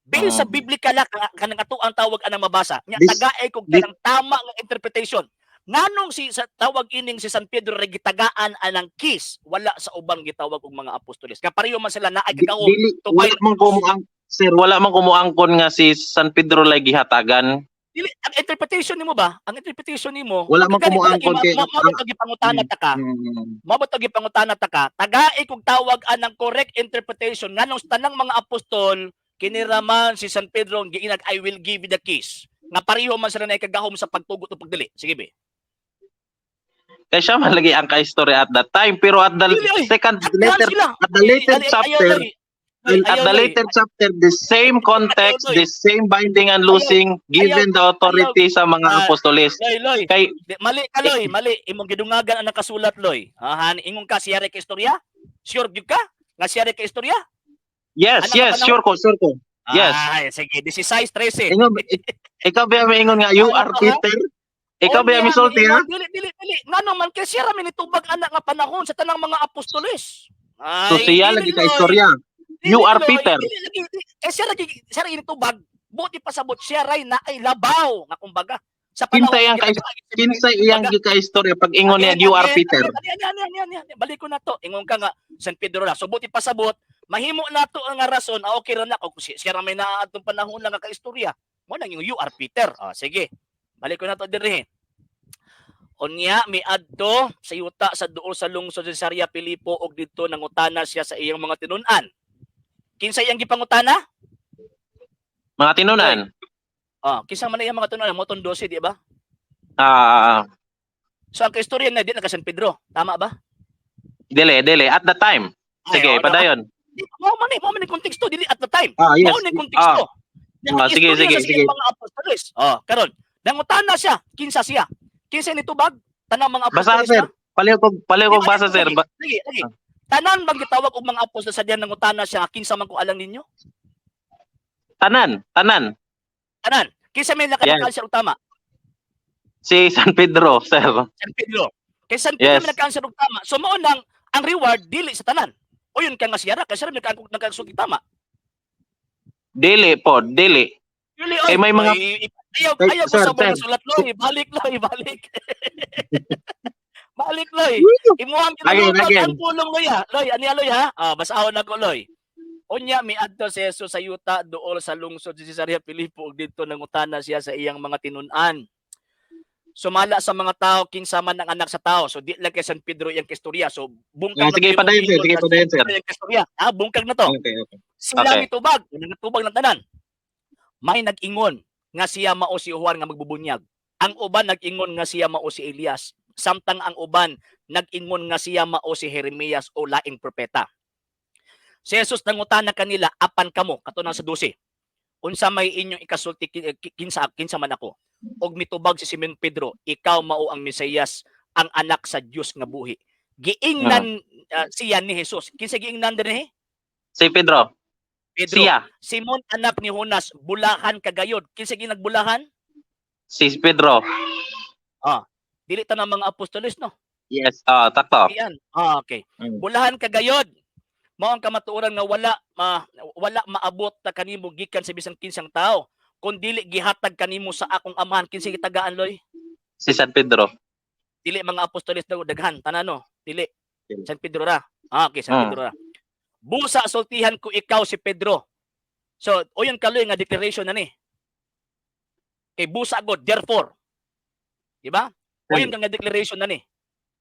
Based sa biblical la kanang ato ang tawag anang mabasa. Nya tagay kog kanang tama nga interpretation. Nganong si sa tawag ining si San Pedro ra gitagaan anang keys, wala sa ubang gitawag og mga apostoles? Kapareho man sila naay kagahom. Dili, to wala man ko ang sir, wala man ko moangkon nga si San Pedro lay gihatagan. Dili ang interpretation nimo ba? Ang interpretation nimo. Wala man ko moangkon kay Mao ba gipangutana ta ka? Mao ba gipangutana ta ka? Tagay kog tawag anang correct interpretation nganong sa tanang mga apostol kiniraman si San Pedro ang giinag "I will give you the keys." Nga pareho man sila na ikagahom sa pagtugot o pagdili. Sige, be. Kay siya man lagi ang ka-story at that time, pero at the Dili, oy. second At later sila. at the later chapter, at the later chapter, the same context, Ayaw, the same binding and loosing, given the authority sa mga Ah, apostoles. Loy, loy. Kay Di, mali ka, loy, mali. Imong gidungagan ang nakasulat, loy. Ah, han, ingon ka siya ka istorya? Sure gyud ka? Nga siya ka istorya? Yes, Ano yes, ka panahon? sure ko, sure ko. Yes. Ay, sige, 16:13. Ingon, ikaw ba may ingon nga you Ano are to, ha? Peter? Ikaw ba Unya, may sulti, ha? miingon, dili, dili, dili. Ngano man kay siya ra minitubag anak nga panahon sa tanang mga apostoles. Ay, So siya dili, lagi ka loy. istorya. Dili, You are loy. Peter. Dili, lagi, dili. Eh, siya ra initubag. Buti pasabot siya ray na ay labaw nga kumbaga. Sa panahon Kinsa iyang Kinsa iyang gika-istorya pag ingon niya "You are Peter"? Ani, ani, ani, ani, ani. Balik ko na to. Ingon ka nga San Pedro ra. So buti pasabot, mahimo na to ang nga rason, ah, okay ra na kung siya ra may naa atong panahon lang nga kaistorya. Mo nang yung "You are Peter." Ah, sige. Balik ko na to diri. Unya miadto sa yuta sa duol sa lungsod sa Cesarea Pilipo og didto nangutana siya sa iyang mga tinun-an. Kinsa iyang gipangutana? Mga tinunan. Ah, kinsa man iyang mga tinun-an? Mo 12, di ba? Ah, So ang kaistorya na di na ka San Pedro, tama ba? Dili, dili at the time. Ay, Sige, oh, no. padayon. Di, mao man ni konteksto dili at the time. Ah, yes. Mao ni konteksto. Ah, sige, Istorya sige, sa sige. iyang mga apostoles. Oh, karon, nangutana siya, kinsa siya? Kinsa ni tubag? Tanang mga Basa, apostoles sir. na? Pareho kog Di ba, basa, sir. Lagi, lagi, lagi. Tanan bang gitawag og mga apostol sa diyan nangutana siya kinsa man ko alang ninyo? Tanan, tanan. Tanan. Kinsa may naka-cancer og tama? Si San Pedro, sir. San Pedro. Kay San Pedro may nagka-cancer og tama. So mao nang ang reward dili sa tanan. Uyon ka nga siya ra, kasi siya ra nagkasulti tama. Dili po, dili. Dili, Kay oy, may mga oy, ayaw Kay, ayaw ko sir, sa mga sir. sulat, Loy. Balik, Loy, balik. Balik, Loy. Imuhang Again, ginalubag again. ang pulong, Loy, ha. Loy, ani Loy, ha? Ah, basahon ako, Loy. Unya miadto si Jesus sa yuta duol sa lungsod si Cesarea Filipo ug didto nangutana siya sa iyang mga tinun-an. Sumala sa mga tao kinsa man ang Anak sa Tao. So di lang kay San Pedro iyang istorya. So bungkag Ah, na sige, to imong padayon, sir. giingon Sige, nga padayon, San sir. Pedro iyang istorya. Ah, bungkag na to. Okay. Sila mitubag, nagtubag ng tanan. May nag-ingon nga siya mao si Juan nga magbubunyag. Ang uban nag-ingon nga siya mao si Elias. Samtang ang uban nag-ingon nga siya mao si Jeremias o laing propeta. Si Jesus nangutana kanila, "Apan kamo?" Kato sa 12. "Unsa may inyong ikasulti kinsa kinsa man ako?" Og mitubag si Simon Pedro, "Ikaw mao ang Mesiyas, ang Anak sa Dios nga buhi." Giingnan siya ni Jesus. Kinsa giingnan dinhi? Si Pedro. Pedro. Siya. "Simon, anak ni Jonas, bulahan ka gayod." Kinsa ginagbulahan? Si Pedro. Dili ta ng mga apostoles, no? Yes, ah, takto. Iyan. Ah, okay. "Bulahan ka gayod. Mao ang kamatuoran nga wala maabot ta kanimo gikan sa bisan kinsang tao kun dili gihatag kanimo sa akong Amahan." Kinsa gitagaan, Loy? Si San Pedro. Dili mga apostoles daw daghan tanan, no? Dili. Dili. San Pedro ra. Ah, okay, San Pedro ra. "Busa sultihan ko ikaw si Pedro." So, uyon kaloy nga declaration na ni. Kay busa god, therefore. Di ba? Uyon ka nga declaration na ni.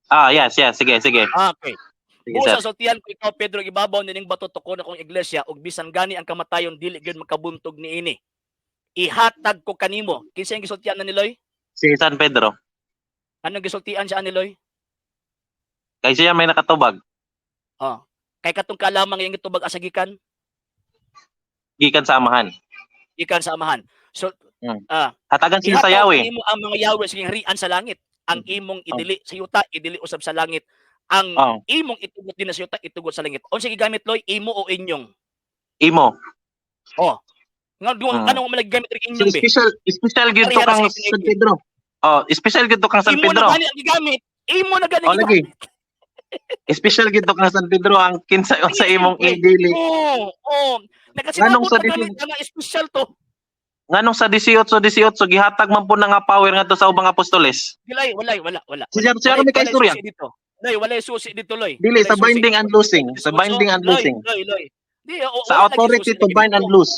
Ah, yes. Sige, sige. Ah, okay. Sige, sir. "Busa sultihan ko ikaw Pedro, ibabaw nining bato tukon akong iglesia ug bisan gani ang kamatayon dili gyud makabuntog niini. Ihatag ko kanimo." Kinsa yung gisultian na ni Loy? Si San Pedro. Anong gisultian siya ni Loy? Kay siya may nakatubag. Oh. Kay katong kalamang iyang gitubag asa gikan? Gikan sa Amahan. Gikan sa Amahan. So, ah, Hatagan siya sa "Ihatag Yahweh. nimo ang mga Yahweh sa gingharian sa langit. Ang imong idili sa yuta, idili usab sa langit. Ang imong itugot din sa yuta, itugot sa langit." Unsa gigamit, Loy? Imo o inyong? Imo. Oh. Nga anong man gigamit rin So, inyong be? special special gyud to Pareha ra kang sa San Pedro. Oh, special gyud to kang San Imo Pedro. na gani ang gigamit. Imo na gani Oh, gigamit. lagi. Special gyud to kang San Pedro ang kinsa sa imong idili. Oo. Nganong Nakasinabot sa na ganit nga special to. Nganong sa 18 18 gihatag man po na nga power ngadto sa ubang apostoles? Dilay, walay, wala, wala. Si Sir siya kami kay Walay istorya. susi dito. Loy, walay susi dito, Loy. Dili Walay sa susi. binding and loosing, sa binding and Loy, loosing. Loy, Loy. Di, o, Sa wala lagi authority susi to lagi bind and dito. loose.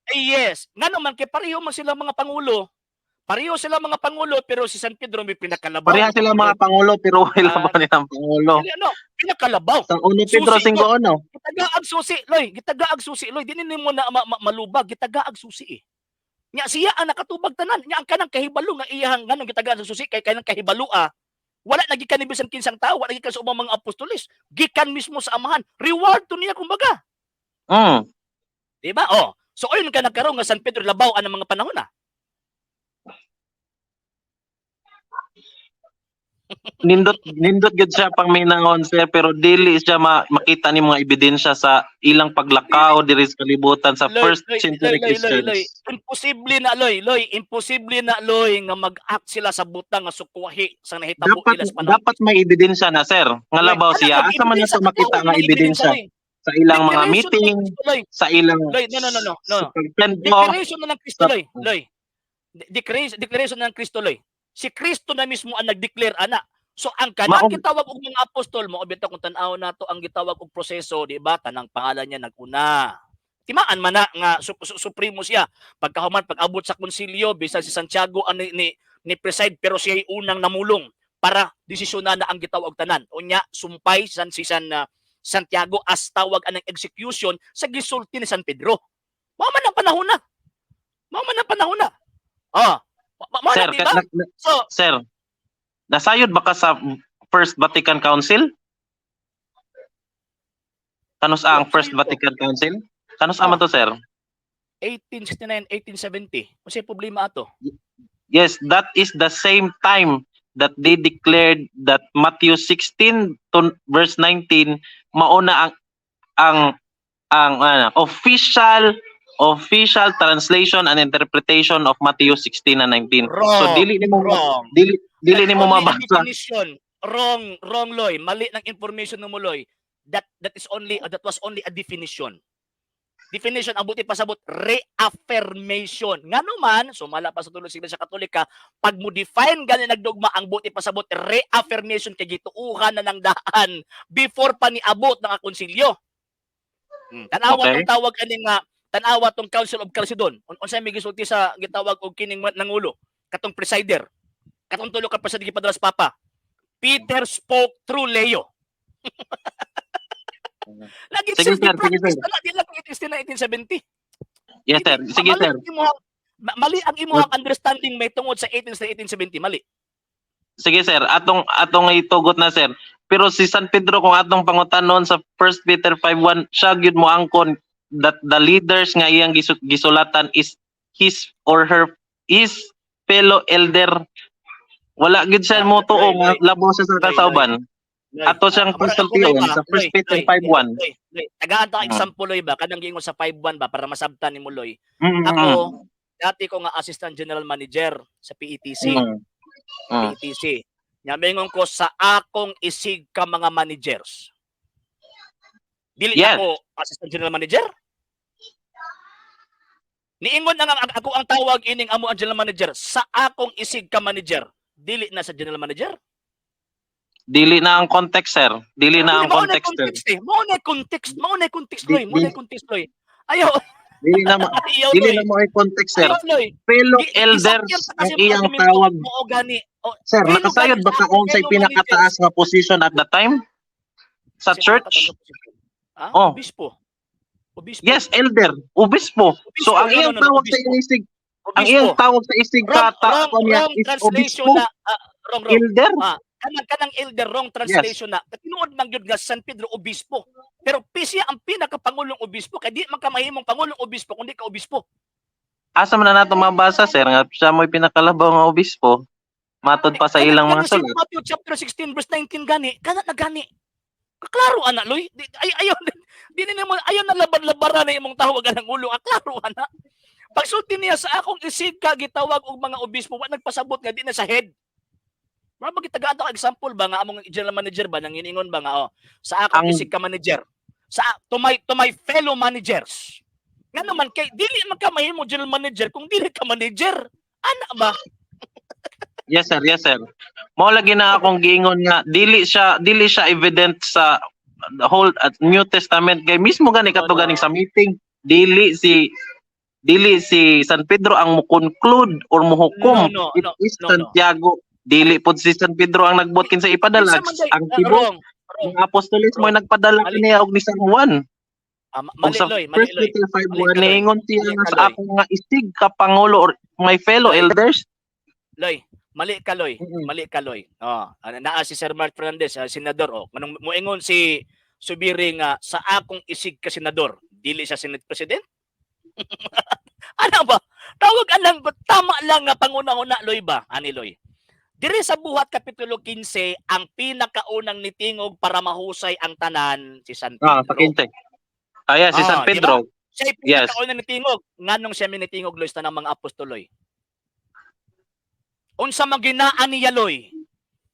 Ay, yes. Ngano man kay pareho man sila mga pangulo. Pareho sila mga pangulo pero si San Pedro may pinakalabaw. Pareha sila mga pangulo pero wala Ah. ba nilang pangulo? Dili, ano, pinakalabaw. Sa 1 Pedro Susi 5:1. Gitagaag susi, Loy. Gitagaag susi, Loy. Di nimo na malubag. Gitagaag susi eh. Nya siya ang nakatubag tanan. Nya ang kanang kahibalo nga iyahang nganong gitagaan sa susi kay kanang kahibalo ah. Wala na gikan ni bisan kinsang tao, wala gikan sa ubang mga apostoles. Gikan mismo sa Amahan. Reward to niya kumbaga. Di ba? Oh. So ayun ka nagkaroon nga San Pedro labaw ang mga panahon na. Nindot nindot gyud siya pang minangon, sir, pero dili siya makita ni mga ebidensya sa ilang paglakaw diri sa kalibutan sa Loy, first Loy, century Loy, Loy, Loy, Loy. Christians. Imposible na, Loy, Loy, imposible na, Loy, nga mag-act sila sa butang nga sukwahi sa nahitabo Dapat nila sa panahon. dapat may ebidensya na, sir, nga Loy, labaw ano siya. ang Asa man ebidensya? nato makita Ano nga ang ebidensya Loy? sa ilang mga Declaration ng meeting, Kristo, Loy. sa ilang Loy, no, no, no, no, no. sa pagplano? Declaration na ng Kristo, Loy. Loy. Declaration na ng Kristo, Loy. Si Kristo na mismo ang nag-declare ana. So ang kanang gitawag og mga apostol mo bitaw kung tan-aw nato ang gitawag og proseso, di ba? Tanang pangalan niya nag-una. Timaan man na nga supremo siya. Pagkahuman pag-abot sa konsilyo, bisan si Santiago ang ni preside pero siya ay unang namulong para desisyonan na ang gitawag tanan. Unya sumpay san si San Santiago as tawag anang execution sa gisulti ni San Pedro. Mao man ang panahon na. Mao man ang panahon na. Ah, mao na, Sir, di ba? So, sir, nasayod ba ka sa First Vatican Council? Kanus ang Oh, First sayod ko. Vatican Council? Kanus man to, sir? 1869, 1870. Unsay problema ato? Yes, that is the same time that they declared that Matthew 16 to verse 19 mauna ang ano, official official translation and interpretation of Matthew 16 and 19. Wrong. So dili nimo Wrong. dili dili nimo Mali ang mabasa. definition. Wrong, wrong, Loy. Mali ng information mo, Loy. That is only that was only a definition. Definition ang buot pasabot, reaffirmation. Ngano man, sumala pa sa tulo sa Iglesia Katolika, pag mo define gani nagdogma, ang buot pasabot reaffirmation kay gituuhan na ng daan before pa niabot ng konsilyo. Tanawa tong tawag ani nga, tanawa tong Council of Chalcedon. Unsay may gisulti sa gitawag og kining nangulo katong presider? Katong tulo ka presider gipadala sa Papa. "Peter spoke through Leo." Lagi Sige, sir. Sige, sir. na di lang 1869, 1870. Yes, sir. Sige, Mali sir. Mali ang imuhang understanding may tungod sa 18 sa 1870, mali. Sige, sir, atong itugot na, sir. Pero si San Pedro, kung atong pangutanon sa 1 Peter 5:1, siya gyud mo angkon that the leaders nga iyang gisulatan is his or her his fellow elder. Wala gyud siya Ah, mo tuo Loy, nga Loy. labaw siya sa Loy, kasauban. Loy, Ato siyang murag ako, konsultiyon Loy, ba? sa 1 Loy, Peter Loy, 5:1. Loy, Loy. Tagaan ta example, Loy, ba, kanang giingon sa 5-1 ba, para masabtan nimo, Loy. Ako, dati ko nga assistant general manager sa PETC. PETC. Nya mingon ko sa akong isig ka mga managers. Dili ako assistant general manager? Niingon ang ako ang tawag ining amo ang general manager sa akong isig ka manager. Dili na sa general manager? Dili na ang context, sir. Dili na ang Mao na context, sir. Context eh. Mao na context, mao na context, Loy, mao na context, Loy. Ayaw, Dili na ayaw, dili Loy. na mo ay context, sir. Ayaw, Loy. Fellow elders Gisakyan pa ang kasi mga iyang argumento tawag. mo gani. Oh, Sir, fellow nakasayod gani ba sa ka akong kung say fellow pinakataas nga position at the time? Sa Kasi church? pinakataas na position. Ah, Oh. obispo. Obispo. Yes, elder, obispo. Obispo, So ang no, iyang no, no, tawag sa obispo. isig, ang Obispo. iyang tawag sa isig Wrong, ka wrong, niya wrong is translation obispo, na. Ah, wrong, wrong. elder. Ah, kanang elder, wrong translation na. Tinuod man gyud nga San Pedro obispo. Pero siya ang pinakapangulong obispo kay di man ka mahimong pangulong obispo kung di ka obispo. Asa man na nato mabasa, sir, nga siya mo'y pinakalabaw nga obispo? Matod pa sa ilang mga Kanang St. sulat. Matthew chapter 16 verse 19 gani, kana na gani. Klaro ana, Loy. Di, ay ayaw di ni mo ayaw na laban-labaran na imong tawag ang ulo. Ah, klaro ana. Pagsulti niya sa akong isig ka gitawag og mga obispo, wa nagpasabot nga di na sa head. Mura magitagaan ta example ba nga among general manager ba nanginingon ba nga, oh, sa akong isig ka manager, sa to my fellow managers. Nga naman kay dili man ka mahimo general manager kung dili ka manager. Ana ba? Yes, sir, yes, sir. Mao lagi na akong giingon nga dili siya evident sa the whole at New Testament kay mismo gani kato No, no. ganing sa meeting, dili si San Pedro ang mo conclude or mohukom. No, no, It no, is no, no. Santiago. Dili pod si San Pedro ang nagbuot kinsa ipadala. Kinsa man day- Ang ah, tibuok wrong, wrong. mga apostoles mo Wrong. nagpadala Mali. niya og ni San Juan. Ah, Og mali, sa Loy, mali, 1 Loy. Peter 5:1 Mali ka, Loy. niingon siya Mali nga ka, sa Loy. akong nga isig ka pangulo or my fellow Loy. elders. Loy, mali ka, Loy. Mali ka, Loy. Oh, naa si Sir Mark Fernandez, senador, oh. Manong moingon si Subiri nga sa akong isig ka senador, dili siya Senate President? Ano ba? Tawag anang tama lang nga panguna-una, Loy, ba? Ani, Loy. Diri sa Buhat kapitulo 15, ang pinakaunang nitingog para mahusay ang tanan si San Ah, sa Pedro. 15. Ah, yes, si Ah, San di ba? Pedro. Siya yung pinakaunang nitingog. Nganong siya minitingog, Loy, sa tanang mga apostoloy? Unsa man ginaan niya, Loy?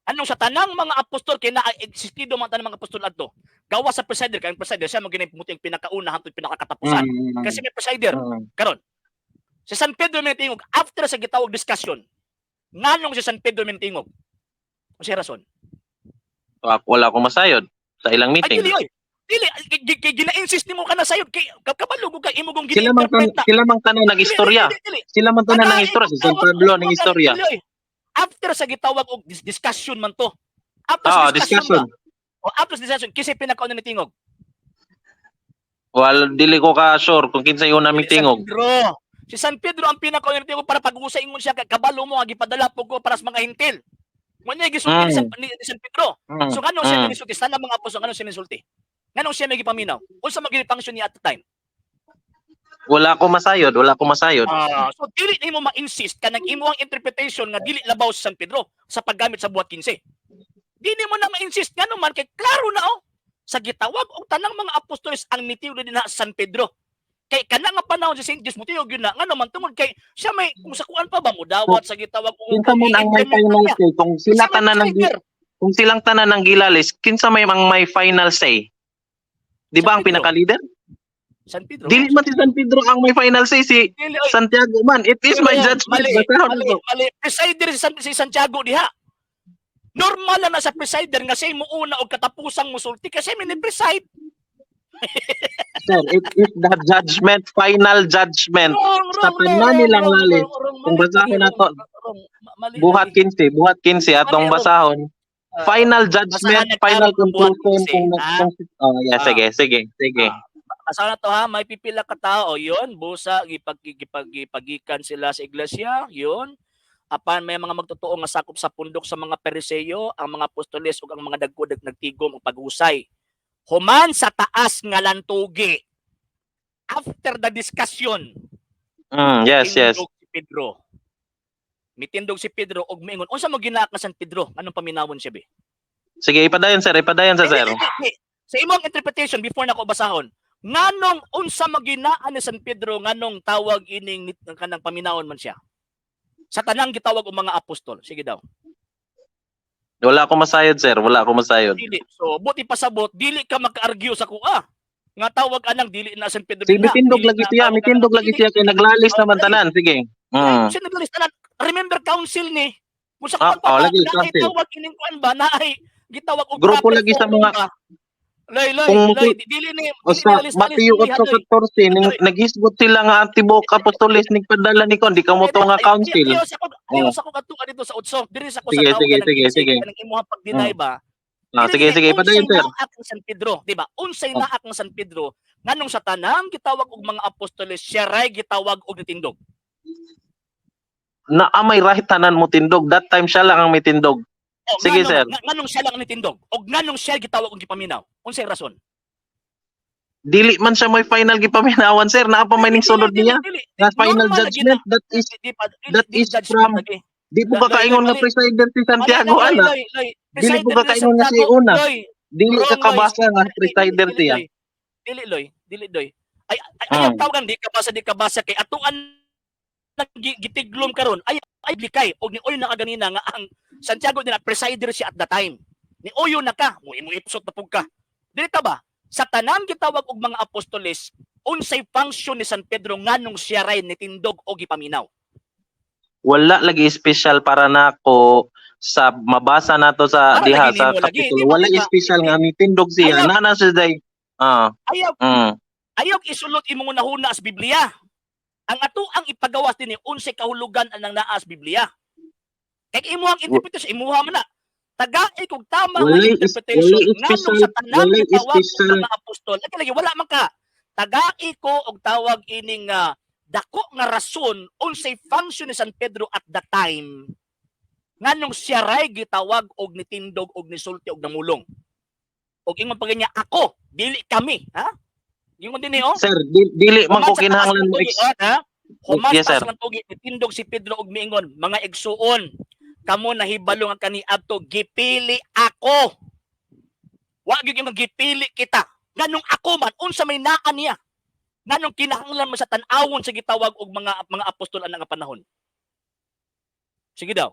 Anong sa tanang mga apostol kay naa existido man tanang mga apostol adto? Gawa sa presider, kay ang presider siya man ginay ang pinakauna hangtod pinakakatapusan. Kasi may presider. Karon. Si San Pedro minitingog after sa gitawag discussion. Nganong si San Pedro minitingog? Unsay rason? Ah, wala akong masayod sa ilang Ay, meeting. dili oy. Dili kay gina-insist nimo kana sayod kay kabalo ko kay imo kong Sila man gina-interpret na. Sila man tanan nag-istorya. Dili, dili, dili. Sila man tanan Ana, ng istorya, si San imo- Pablo imo ng istorya. dili, oy. After sa gitawag og discussion man to. After Ah, sa discussion, discussion. ba? O after sa discussion kisay pinakauna ni tingog? Wala, dili ko ka sure kung kinsay una Dili, mitingog. San Pedro. Si San Pedro ang pinakauna ni tingog para pag-usay ingon siya, kabalo mo nga gipadala po ko para sa mga hintil. Mo niya gisulti ni San Pedro. So nganong siya minisulti sa mga apostol, nganong siya minisulti? Nganong siya may gipaminaw? Unsa man gyud function niya at the time? Wala ko masayod, wala ko masayod. Ah, so dili nimo ma-insist kanang imo ang interpretation nga dili labaw sa San Pedro sa paggamit sa Buhat 15. Dili mo na ma-insist ngano man kay klaro na, oh. Sa gitawag og tanang mga apostoles, ang mitiw din na San Pedro. Kay kana nga panahon si Saint James mutiog yun na, ngano man tungod kay siya may kung sa kuan pa ba mo dawat sa gitawag og Kinsa man ang may i-implement final niya. say kung sila Siya may tanan ng presider. kung silang tanan ng gilalis, kinsa may ang may final say? Di ba San ang Pedro. Pinaka-leader? San Pedro. Dili man si San Pedro ang may final say, si Dili, oy. Santiago man. It is my Mali, judgment. mali, Basahon mali, to. mali. Presider si Santiago diha. Normal lang na sa presider nga siya mo una og katapusang musulti kasi may ni-preside. Sir, it is the judgment, final judgment. Wrong, Sa wrong, tanan wrong, nilang wrong, lalis, wrong, wrong, kung mali, basahon mali, nato, wrong, wrong, mali, Buhat mali. 15, buhat 15 atong Mali, wrong. basahon. Ah, Final basahan judgment, na final klaro ang buhat conclusion 15, kung, ha? kung oh, yeah, sige, sige, sige. Ah, basahan na to ha, may pipila ka tao, yun, busa, gipagikan sila sa iglesia, yun. Apan may mga magtotoo nga sakop sa pundok sa mga Periseo, ang mga apostoles ug ang mga dagko nagtigom og paghusay. Human sa taas nga lantugi. After the discussion, Yes. tindog si Pedro. Mitindog si Pedro og miingon, unsa mo ginaak nga San Pedro? Anong paminawon siya be? Sige, ipadayon, sir, ipadayon sa sir. Dili, dili, dili. Sa imong interpretation before nako basahon, nganong unsa maginaan ni San Pedro, nganong tawag ining kanang paminawon man siya? Sa tanang gitawag og mga apostol. Sige daw. Wala akong masayod, sir, wala akong masayod. Dili. So, buti pasabot, dili ka maka-argue sa kuha. Nga tawag anang dili na San Pedro Sige, na. mitindog Dili lagi na siya, tawag mitindog anang- lagi dili. siya kay naglalis naman tanan. Sige. Siya naglalis tanan. Remember council ni. Kung sa Ah, kuan pa oh, ba, lagi, na ay council. tawag ining kuan ba na ay gitawag og Grupo proper lagi sa forum mga ba? Loy, loy, Kung loy, dili ni O dili sa ni lalis-lalis Mateo dili, ha, loy. 8:14 ning naghisgot sila nga ang tibuok apostoles nagpadala ni kon di kamo to nga council. Ayaw sa ko, ayaw Oh. sa ko kadtuan dito sa utso. Diri sa ko Sige, sa tawag sige, kanang sige, 15, sige. kanang imuha pag-deny ba? Ah, Dili sige, ni sige, padayon, unsay sir. naak ang San Pedro, di ba? Unsay Oh. naak ang San Pedro nganong sa tanang gitawag og mga apostoles siya ray gitawag og nitindog? Na may right tanan mo tindog. That time siya lang ang may tindog. O, Sige, nganong, sir. Nganong siya lang ang nitindog? Og nganong siya gitawag og gipaminaw? Unsay rason? Dili man siya may final gipaminawan, sir. Naa pa may ning Dili, sunod dili, niya. dili. Nga final Normal lagi judgment, that is Di pa dili, that di is judgment from lagi. di po Loy, ka kaingon loy, nga mali. presider si Mali Santiago na, loy, ana. loy, loy. Dili po Presider ka ni kaingon nga siya Santiago, una. loy. Dili ka Wrong, loy. kabasa nga Dili, presider dili, siya. loy. Dili, loy, dili, loy. Ay ay ayaw tawagan di ka basa kay atuan nang gitiglom karon ay ay likay og ni oy na ka ganina nga ang Santiago din na presider siya at the time. Ni oyo na ka, mo imo ipsot na pug ka. Dili ta ba? Sa tanan gitawag og mga apostoles, unsay function ni San Pedro nganong siya ray nitindog og gipaminaw? Wala lagi special para nako sa mabasa nato sa Para diha lagi sa nimo lagi, kapitulo. di ba, Wala di ba? special nga mitindog siya. Ayaw. Nana siya day. Ah. Ayaw ayaw isulot imong hunahuna sa Biblia. Ang ato ang ipagawas dinhi unsay kahulugan anang naa sa Biblia. Kay imo ang interpretation, imuha man na. Tagai kog tama nga interpretation Walay nganong special sa tanan walay gitawag og special mga apostol. Lagi lagi wala man ka. Tagai ko og tawag ining dako nga rason unsay function ni San Pedro at the time nganong siya ray gitawag og nitindog og nisulti og namulong. Og ingon pa niya ako, dili kami, ha? Ingon din eh, oh. Sir, dili man Human ko sa taas kinahanglan ng mo tugi, oh, ha? Human Yes, sa sir. taas ng tugi, nitindog si Pedro og miingon, "Mga igsuon, kamo nahibalo nga kaniadto gipili ako." Wa gyud yung gipili kita. Nganong ako man, unsa may naa niya? Nganong kinahanglan man sa tan-awon sa gitawag og mga apostol ana nga panahon? Sige daw.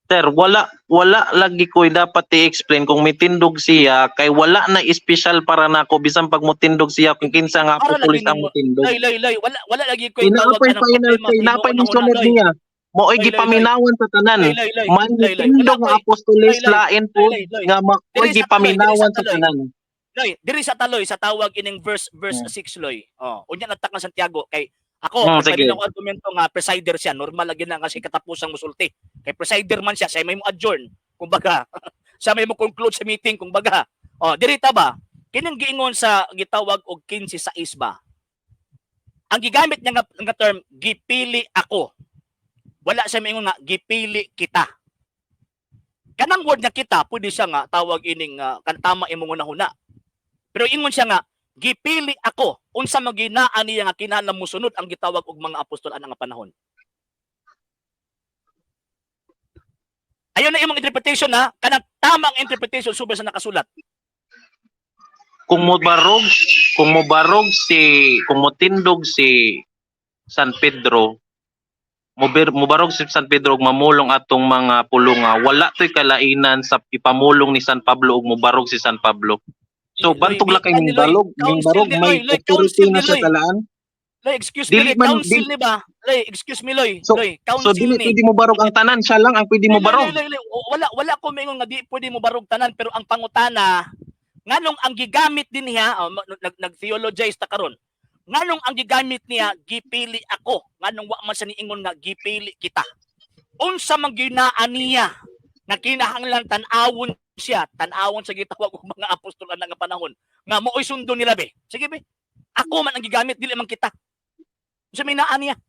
Sir, wala wala lagi ko'y dapat i-explain kung mitindog siya kay wala na special para nako bisan pag motindog siya kung kinsa nga Para lagi apostoles ang nimo. motindog. Loy, loy, loy, wala wala lagi ko'y tawag Inaapay anang final problema kay sa imong napay ni hunahuna, sunod loy. niya. Mao'y Loy, loy, loy. gipaminawan sa tanan. Loy, loy, loy. Man Loy, loy. Wala mitindog nga ko'y apostoles loy, loy. lain po Loy, loy, loy. nga mao'y Diri sa taloy, diri sa gipaminawan sa taloy. tanan. Loy, diri sa taloy sa tawag ining verse 6, loy. Oh, unya natak ng Santiago kay ako, Sige. sige. Ako argumento nga presider siya, normal lagi na kasi katapusang musulti. Kay presider man siya, siya may mo adjourn, kumbaga. Siya may mo conclude sa meeting, kumbaga. Oh, diri ta ba? Kining giingon sa gitawag og 15:6 ba? Ang gigamit niya nga term "gipili ako." Wala siya maingon nga "gipili kita." Kanang word nga "kita" pwede siya nga tawag ining kan tama imong hunahuna. Pero ingon siya nga "gipili ako", unsa man ginaa niya nga kinahanglan mosunod ang gitawag og mga apostol ana nga panahon? Ayon na imong interpretation ha, kanang tamang interpretation subay sa nakasulat. Kung motindog si San Pedro, mobarog si San Pedro og mamulong atong mga pulunga, wala to'y kalainan sa ipamulong ni San Pablo og mobarog si San Pablo. So Loy, bantog di la kay ni ning Loy, balog, ning council barog ni may Loy, Loy, authority council na ni siya Loy. talaan. Loy, excuse me, Dili Loy, man council di, ni ba? Loy, excuse me, Loy. So Loy, so council dili ni. pwede mo barog ang tanan, siya lang ang pwede mo Loy, Loy, barog. Loy, Loy, wala ko maingon nga di pwede mo barog tanan, pero ang pangutana, nganong ang gigamit din niya, oh, nag-theologize ta karon. Nganong ang gigamit niya, "Gipili ako"? Nganong wa man sa niingon nga "Gipili kita"? Unsa man ginaan niya nga kinahanglan tan-awon siya, tan-awon sa gitawag og mga apostol ana nga panahon nga mooy sundon nila be. Sige be. Ako man ang gigamit, dili man kita. Unsa may naa niya?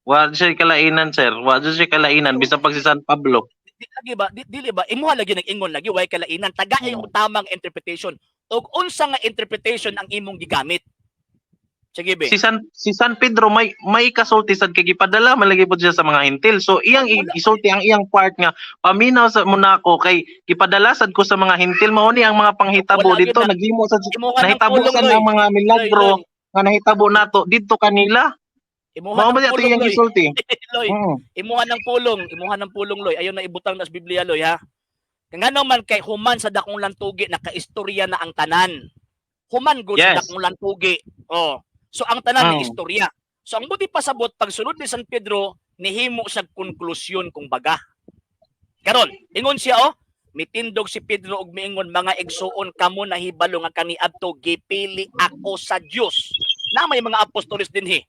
Wa siya kalainan, sir. Wa siya kalainan bisan pag si San Pablo. Di lagi ba? Dili ba imuha lagi nag-ingon lagi way kalainan? Tagai og tamang interpretation. Og unsa nga interpretation ang imong gigamit? Sige be. Si San Pedro may kasulti sad kay gipadala man lagi pud siya sa mga Hentil. So iyang Wala. isulti ang iyang part nga paminaw sa Monaco kay gipadala sad ko sa mga Hentil, mao ni ang mga panghitabo Wala dito gyud na. Naghimo sad Imuha ng nahitabo pulong, sad Loy. ang mga Loy, milagro Loy. nga nahitabo nato didto kanila. Imuha Mao ng ba ato pulong, iyang Loy. gisulti? Loy, imuha ng pulong, imuha ng pulong, Loy. Ayon na ibutang na sa Biblia, Loy, ha. Ngano man kay human sa dakong lantugi nakaistorya na ang tanan. Human gud sa dakong lantugi. Oh. So ang tanan ni istorya. So ang buti pasabot, pagsulod ni San Pedro, nihimo sa konklusyon kung baga. Karon, ingon siya oh, mitindog si Pedro og miingon, "Mga igsuon, kamo nahibalo nga kaniadto gipili ako sa Dios." Na may mga apostoles dinhi.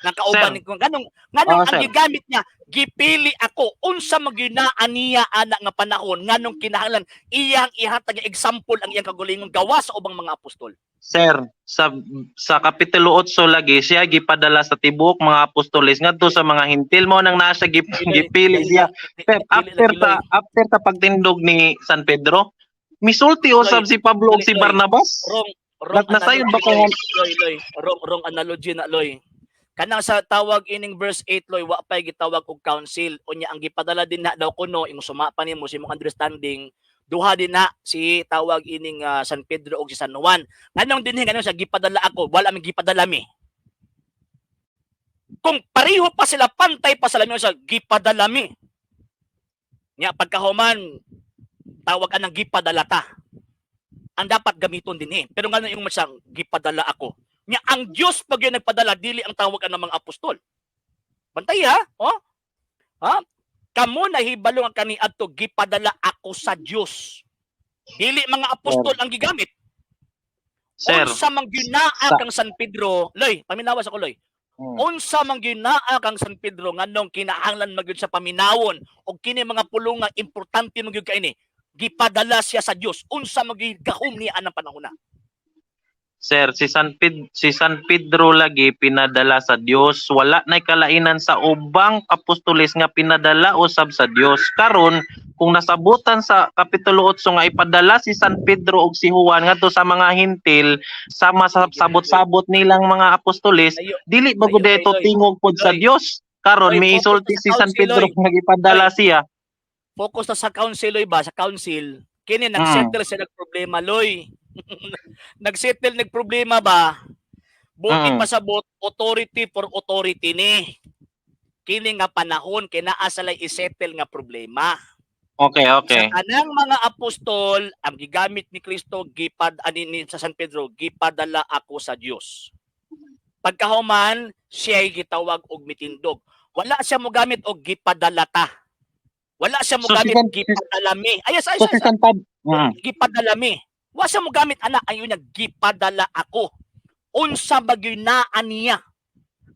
Nga kauban Sir. ni nganong Oo, ang sir. gigamit niya, "Gipili ako"? Unsa maginaan niya ana nga panahon, nganong kinahanglan iyang ihatag nga example ang iyang kagalingon gawas sa ubang mga apostol? Sir, sa kapitulo 8 lagi siya gipadala sa tibuok mga apostoles ngadto sa mga Hentil, mo nang nasa gipili siya. Pero after ta pagtindog ni San Pedro, misulti usab si Pablo ug si Loy, Barnabas. Wrong wrong Nasayon ba analogy, kung Loy, Loy, wrong wrong analogy na, Loy. Kanang sa tawag ining verse 8, Loy, wa pay gitawag og council. Unya ang gipadala din na daw kuno imong suma pa nimo sa imong understanding, duha din na si tawag ining San Pedro og si San Juan. Nganong dinhi nganong sa "Gipadala ako"? Wala mi gipadala mi. Kung pareho pa sila, pantay pa sila sa "Gipadala mi". Nya pagkahuman tawag anang "Gipadala ta". Ang dapat gamiton din eh. Pero ngano yung masang "Gipadala ako"? Nya ang Dios pag yun nagpadala, dili ang tawag ang mga apostol. Bantay ha? Oh? Ha? Kamo nahibalo nga kaniadto gipadala ako sa Dios. Dili mga apostol ang gigamit. Sir, Unsa man ginaa kang San Pedro, Loy, paminawas ako, Loy. Unsa man ginaa kang San Pedro, nganong kinahanglan magyud sa paminawon og kini mga pulong nga importante man gyud kaini? Gipadala siya sa Dios. Unsa man gyud gahom niya anang panahon na? Sir, si San Pedro lagi pinadala sa Dios. Wala nay kalainan sa ubang apostoles nga pinadala usab sa Dios. Karon, kung nasabutan sa kapitulo 8 nga ipadala si San Pedro ug si Juan ngadto sa mga Hentil sama sa sabot-sabot nilang mga apostoles, Ayo, dili ba gud Ayo, ito Loy. tingog pod sa Loy. Dios? Karon Loy, may focus isulti sa si San council, Pedro Loy. nga gipadala siya. Focus na sa council, Loy, ba? Sa council. Kini nagsettle sila problema, Loy. Nagsettle nagproblema ba? Buti pasabot, authority for authority ni. Kini nga panahon kay naa sa isettle nga problema. Okay. Sa kanang mga apostol, ang gigamit ni Kristo gipad ani ni sa San Pedro, "Gipadala ako sa Dios." Pagkahuman, siya ay gitawag og mitindog. Wala siya mogamit og "Gipadala ta". Wala siya So, si mogamit "Gipadala mi". Ay, ay, So si ay, San Pablo, "Gipadala mi". Wa siya mogamit ana, ayon niya "Gipadala ako". Unsa ba ginaan niya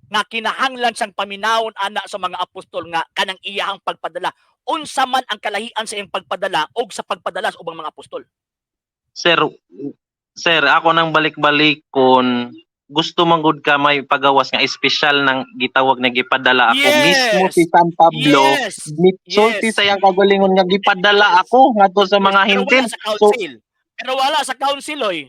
nga kinahanglan siyang paminawon ana sa mga apostol nga kanang iyahang pagpadala? Unsa man ang kalahian sa iyang pagpadala og sa pagpadala sa ubang mga apostol? Sir, sir, ako nang balik-balik kon gusto man gud ka may pagawas nga espesyal ng gitawag na "Gipadala ako", mismo si San Pablo sulti sa iyang kagalingon nga "Gipadala ako ngadto sa mga Pero Hentil". wala sa council. Pero wala sa council, oy.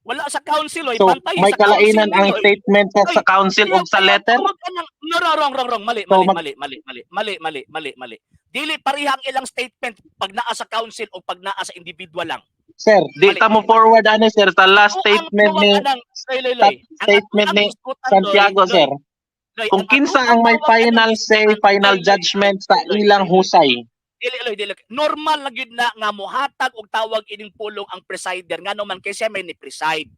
Wala sa council, oy. So Bantay may sa council kalainan ang oy. statement sa council ug sa letter. Tawag ka no, no, wrong, wrong, wrong. Mali, So, mali, mali, mali, mali, mali, mali, mali, mali. Dili pareha ang ilang statement pag naa sa council o pag naa sa individual lang. Sir, di Mali, ta mo mali. forward ani, sir, sa last Ako ang statement tawag ni anang- Loy, Loy, Loy. Ang statement ang ni hisgutan, Loy, Santiago, Loy, sir. Loy, Kung ang kinsa atong ang may tawag final anang say, hisgutan, final Loy, Loy, judgment sa Loy, ilang Loy, husay. Dili, Loy, dili. Normal na gyud na nga mohatag og tawag ining pulong ang presider, ngano man kay siya may ni preside.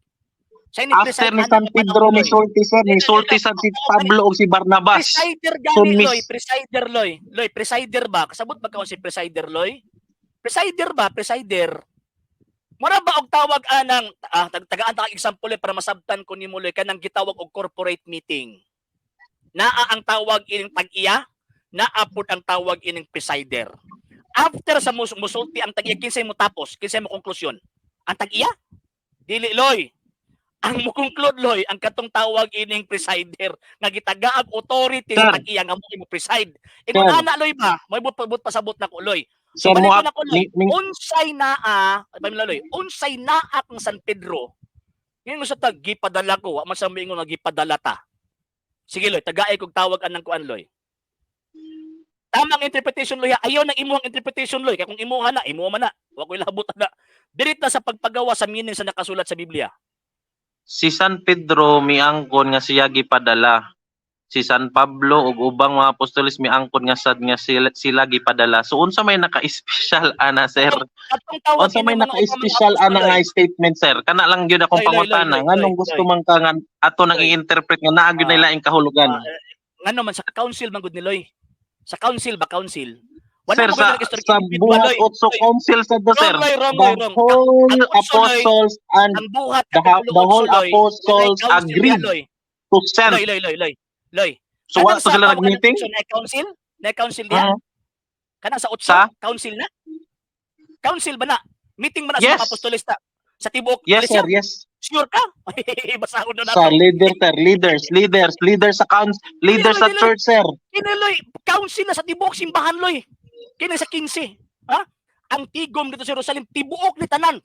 Siya ni After preside ni ana San nga Pedro panahon, Loy. misulti, sir, Dili, misulti dili. sad si Pablo ug si Barnabas. Presider So, gani, miss- Loy, presider, Loy. Loy, presider ba? Kasabot ba ka si presider, Loy? Presider ba? Presider. Mura ba og tawag anang tagaan ta kag example eh, para masabtan ko nimo, Loy, kanang gitawag og corporate meeting. Naa ang tawag ining tag-iya, naa pud ang tawag ining presider. After sa musulti ang tag-iya, kinsay mo tapos, kinsay mo konklusyon? Ang tag-iya? Dili, Loy. Ang mo conclude, Loy, ang katong tawag ining presider nga gitagaag authority sa Sir. tag-iya nga mo mo preside. Ingon Sir. ana, Loy, ba? May but pasabot na ko, Loy. Sir, Balik mo ko na ko, Loy. ni Unsay naa, ay pamilya, Loy, unsay naa kang San Pedro? Ngayon sa tag gipadala ko, wa man sa moingon nga gipadala ta. Sige, Loy, tagaay kog tawag anang kuan, Loy. Tamang interpretation, Loy, ha. Ayaw nang imuhang interpretation, Loy, kay kung imuha na, imuha man na. Wa ko'y labot na. Dirit na sa pagpagawa sa meaning sa nakasulat sa Biblia. Si San Pedro miangkon nga siya gipadala. Si San Pablo ug ubang mga apostoles miangkon nga sad nga sila gipadala. So unsa may naka-espesyal ana, sir? Atong tawag Unsa may ini mga ubang mga naka-espesyal apostol, ana Loy. nga statement, sir? Kana lang gyud akong Loy, Loy, Loy, pangutana. Loy, Nganong Loy, gusto Loy. man ka nga ato nang Loy. i-interpret nga naa gyud Ah, nila laing kahulugan? Ngano man sa council man gud ni Loy. Sa council ba, council? Wala Sir, mo sa gud nag-istorya sa individual, buhat Loy. otso Loy. council sad to, Wrong, sir. Loy, wrong, The Loy, wrong. whole Ang otso, Loy, apostles and ang buhat the kapitulo 8, whole Loy, walay apostles council diha, agreed Loy. to send. Loy, Loy, Loy, Loy. Loy. So wa Kanang to sa sila tawag anang nag-meeting? otso, na council? Na council diha? Kanang sa otso, Sa? Council na? Council ba na? Meeting ba na sa Yes. mga apostoles ta? Sa tibuok Yes, iglesia? sir, yes. Sure ka? Basahon na Sa nato. leader, sir, leaders, leaders, leaders sa council, leaders Dili, sa Loy, dili. church, sir. Kini, Loy, council na sa tibuok simbahan, Loy. Kini sa 15. Ha? Ang tigom dito sa Jerusalem, tibuok ni tanan.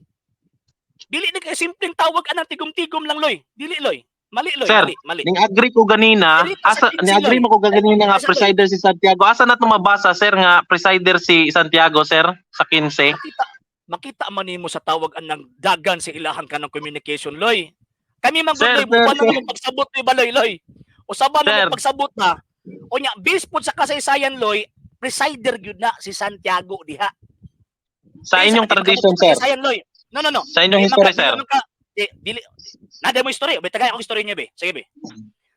Dili ni kay simpleng tawag anang tigom-tigom lang, Loy. Dili, Loy. Mali, Loy, Sir, mali, mali. Ning agree ko ganina, Dili ta sa asa 15, ni agree Loy. mo ko ganina nga Asa, Loy? presider si Santiago. Asa na mabasa, sir, nga presider si Santiago, sir, sa 15? Makita, makita man nimo sa tawag anang dagan sa ilahang kanang communication, Loy. Kami man gud, Sir, Loy, sir, buwan sir. na mo pagsabot ni Baloy, Loy. Usaban na Sir. mo pagsabot na. Unya, based pod sa kasaysayan, Loy, presider gyud na si Santiago diha. Sa Kaysa inyong di man tradition, ka mo sir. kasaysayan, Loy. No, no, no. Sa inyong Di man history, ka- sir. di man ka- di, dili, nada mo history. Be, tagay ako history niya, be. Sige, be.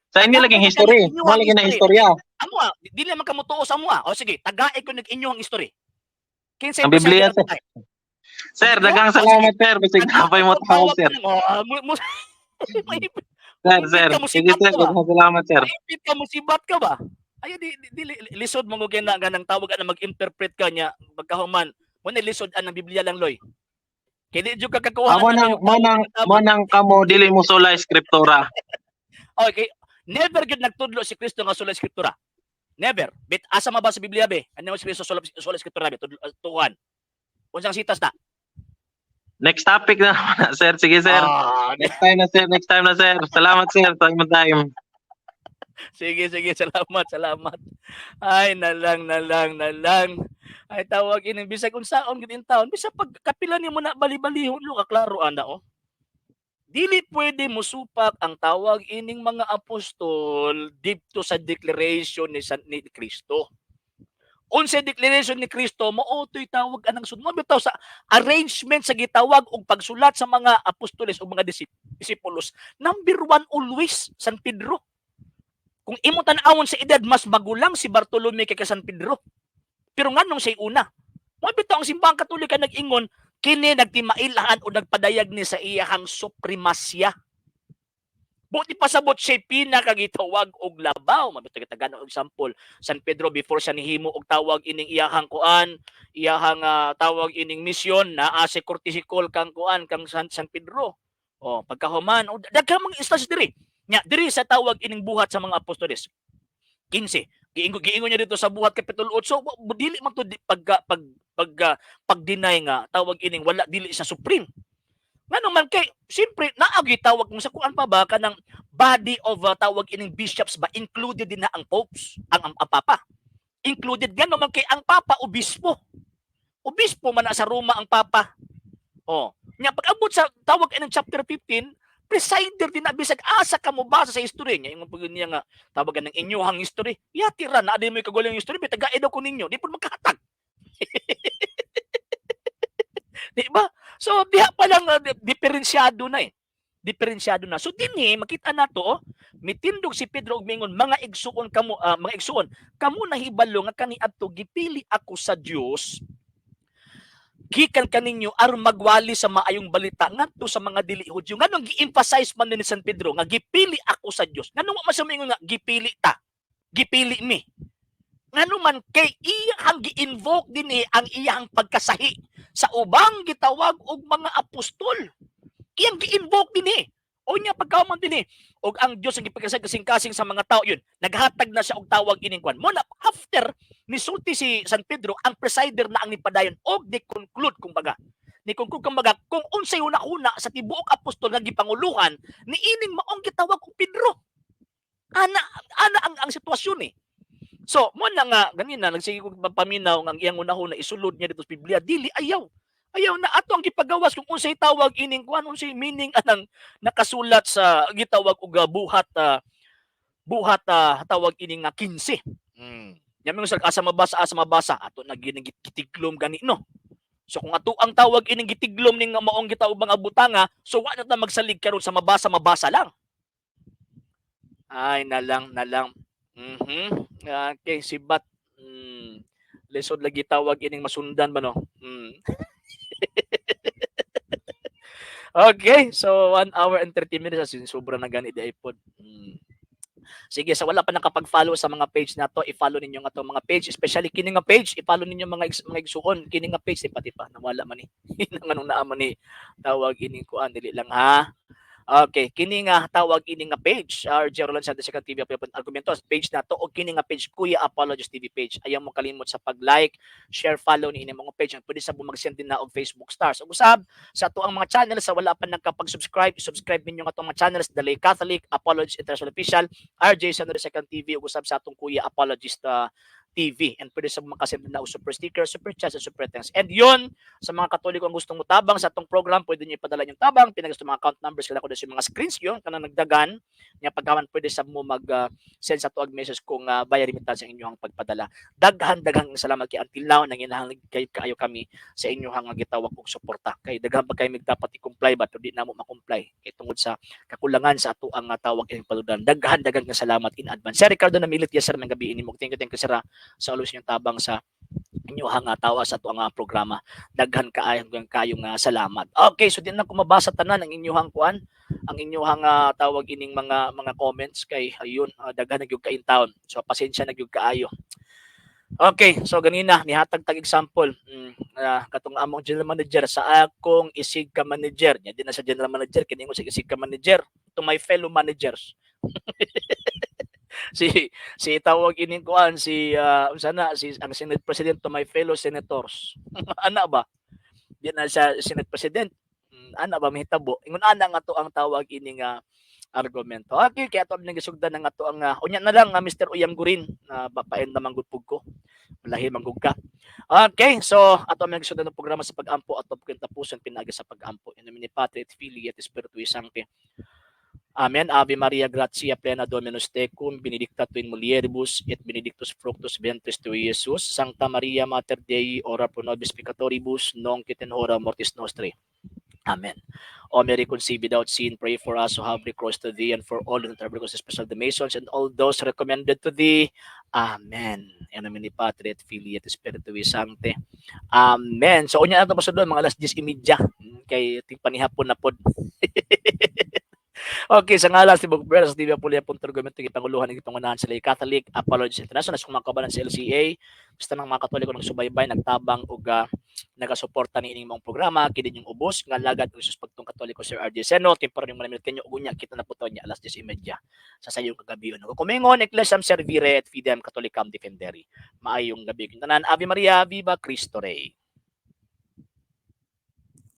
Sa inyo laging history. Inyo Mo ang lagi na history. istorya. Amo ah, dili man ka motuo sa amo ah. O sige, tagay ko nag inyong history. Kinsay Ang Biblia, presider sir. ang time? Sir, Ang daghang Biblia? O, sige. salamat, sir. Bisig napay mo tawag, sir. Oh, Sir, Maipit sir. ka, Sige, musibat sir. ka ba? Daghang salamat, sir. Maipit ka, musibat ka ba? Ay, di lisod mo ko na ganang tawag na mag-interpret ka niya pagkahuman. Mo ni lisod ang Biblia lang, Loy. Kay di jud ka kakuha Amo ng nang mo nang mo nang kamo dili mo sulay skriptura. Okay, never gyud nagtudlo si Kristo nga sola scriptura. Never. Bit asa maba sa Biblia be? Ano si Kristo sola sola scriptura be? Tuhan. Unsang sitas na? Next topic na naman na, sir. Sige, sir. Ah, Next time na, sir. Next time na, sir. Salamat, sir. Time time. Sige, sige, salamat, salamat. Ay, nalang, nalang, nalang. Ay, tawag ini bisag unsaon gid in taon, bisag pag kapila nimo na bali-balihon lo ka klaro ana oh. Dili pwede mosupak ang tawag ining mga apostol didto sa declaration ni Kristo. Unsay declaration ni Kristo, mao to'y tawag anang sud mo bitaw sa arrangement sa gitawag og pagsulat sa mga apostoles o mga disipulos. Number one always San Pedro. Kung imo tan-awon sa edad, mas magulang si Bartolome kay San Pedro. Pero nganong siya'y una? Mo bitaw ang Simbahang Katolika nag-ingon kini nagtimailahan o nagpadayag ni sa iyahang supremasya. Buti pasabot siya pinakagitawag og labaw. Mabitag tagan og example, San Pedro before siya nihimo og tawag ining iyahang kuan, iyahang tawag ining misyon, naa si courtesy call kang kuan kang San Pedro. Oh, pagkahuman, oh, daghang mga instance diri. Nya diri sa tawag ining Buhat sa mga Apostoles. 15. Giingon giingon niya dito sa Buhat kapitulo 8, dili man to di, pag pag pag pag-deny nga tawag ining wala dili sa supreme. Ngano man kay siyempre naagi tawag mo sa kuan pa ba kanang body of tawag ining bishops ba, included din na ang popes, ang papa. Included, ngano man kay ang papa obispo. Obispo man na sa Roma ang papa. Oh, nya pag-abot sa tawag ining chapter 15, presider din na bisag asa ka mo basa sa history niya, ingon pag niya nga tawagan ng inyuhang history. Yati ra na di mo kagaling history, bitag daw ko ninyo, di pud magkahatag. Di ba? So diha pa lang diferensyado na eh. Diferensyado na. So dinhi makita nato, oh, mitindog si Pedro og mingon, "Mga igsuon kamo, mga igsuon, kamo nahibalo nga kaniadto gipili ako sa Dios gikan kaninyo aron magwali sa maayong balita ngadto sa mga dili Hudyo." Nganong gi-emphasize man ni San Pedro nga gipili ako sa Dios? Nganong wa man siya moingon nga gipili ta? Gipili mi. Ngano man kay iyang gi-invoke dinhi ang iyang pagkasahi sa ubang gitawag og mga apostol. Iyang gi-invoke dinhi. O niya pagkauman dinhi og ang Dios ang gipagkasag kasing-kasing sa mga tao, yun naghatag na siya og tawag ining kwan. Mo na after nisulti si San Pedro, ang presider na ang nipadayon og ni conclude, kumbaga. Ni conclude kumbaga kung unsay una-una sa tibuok apostol nga gipanguluhan ni ining maong gitawag og Pedro. Ana ana ang sitwasyon eh. So, mo na nga ganina nagsige kog paminaw nga ang iyang unahuna isulod niya dito sa Biblia, dili, ayaw. Ayaw na ato ang gipagawas kung unsay tawag ining kuan, unsay meaning anang nakasulat sa gitawag og buhat tawag ining nga 15. Nya mo sa asa mabasa ato na gitiglom gani, no. So kung ato ang tawag ining gitiglom ning maong gitawag mga butanga, so wa na ta magsalig karon sa mabasa mabasa lang. Ay, nalang nalang. Okay, sibat. Lisod lagi tawag ining masundan ba, no? Okay, so 1 hour and 30 minutes, as in sobra na gani di iPod. Sige, sa wala pa nakapag-follow sa mga page nato, i-follow ninyo nga atong mga page, especially kini nga page, i-follow ninyo mga igsuon kini nga page, pati pa nawala man ni. Nganong naa man ni tawag ining kuan, dili lang ha. Okay, kini nga tawag ini nga page, RJ Roland Santos Second TV Argumento page nato o kini nga page, Kuya Apologist TV page. Ayaw mo kalimot sa pag-like, share, follow ni ini mga page. Pwede sa mag-send din na og Facebook stars. Ug usab sa ato ang mga channel, sa wala pa nagkapag-subscribe, i-subscribe ninyo nga atong mga channels, The Lay Catholic, Apologist International Official, RJ Santos Second TV ug usab sa atong Kuya Apologist TV. And pwede sa makasend na og super sticker, super chat, and super thanks. And yun, sa mga Katoliko ang gustong mutabang sa atong program, pwede niyo ipadala yung tabang, pinagusto mga account numbers, kailangan ko yung mga screens yun, kanang nagdagan, nya pagkaman pwede sa mo mag send sa tuag message kung via remittance ang inyong pagpadala. Daghan daghang salamat kay until now nanginahanglan kayo kaayo kami sa inyong gitawag og suporta. Kay daghan pa kay mig dapat i-comply ba, pero di namo ma-comply kay tungod sa kakulangan sa ato ang tawag ining paludan. Daghan daghang salamat in advance. Sir Ricardo Namilit, yes sir, may gabi ini mo. Thank you sir sa always inyong tabang sa inyong tawa sa ato ang programa. Daghan kaayo kayong salamat. Okay, so di na ko mabasa tanan ang inyong kuan, ang inyong tawag ining mga comments kay ayun, daghan na gyud ka taon. So pasensya na gyud kaayo. Okay, so ganina nihatag tag example, katong among general manager sa akong isig ka manager. Nya di na sa general manager kini sa isig ka manager to my fellow managers. Si si tawag ining kuan si unsa na si ang Senate President to my fellow senators. Ana ba? Di na siya Senate President. Ana ba mahitabo? Ingon ana nga to ang tawag ini nga argumento. Okay, kaya ato ang gisugdan nga ato ang unya na lang Mr. Uyam Gurin na bapain na manggud ko. Malahi manggug ka. Okay, so ato ang gisugdan ng programa sa pag-ampo ato tapuson pinaagi sa pag-ampo. In nomine Patris et Filii et Spiritui Sancti. Amen. Ave Maria, gratia plena, Dominus tecum, benedicta tu in mulieribus, et benedictus fructus ventris tui, Jesus. Sancta Maria, Mater Dei, ora pro nobis peccatoribus, nunc et in hora mortis nostri. Amen. O Mary, conceived without sin, pray for us who have recourse to thee, and for all who have recourse, especially the Masons and all those recommended to thee. Amen. In nomine Patris et Filii et Spiritui Sancti. Amen. So unya na ito doon mga alas 10:30 kay ting panihapon na pod. Okay, sa ngalan si Bukber sa TV Apulia punto argumento gipanguluhan ng gipangunahan sa Lay Catholic Apologists International sa mga kabalan sa LCA, basta ng mga Katoliko nagsubaybay, nagtabang ug nagasuporta ni ining mong programa, kini inyong ubos nga lagad ng Jesus pagtong Katoliko, Sir RJ Seno, temporo ning manamit kanyo ug unya kita na po niya alas 10:30 sa sayong kagabi. Kumingon Ecclesiam Servire et Fidem Catholicam Defendere. Maayong gabi tanan. Ave Maria, Viva Cristo Rey.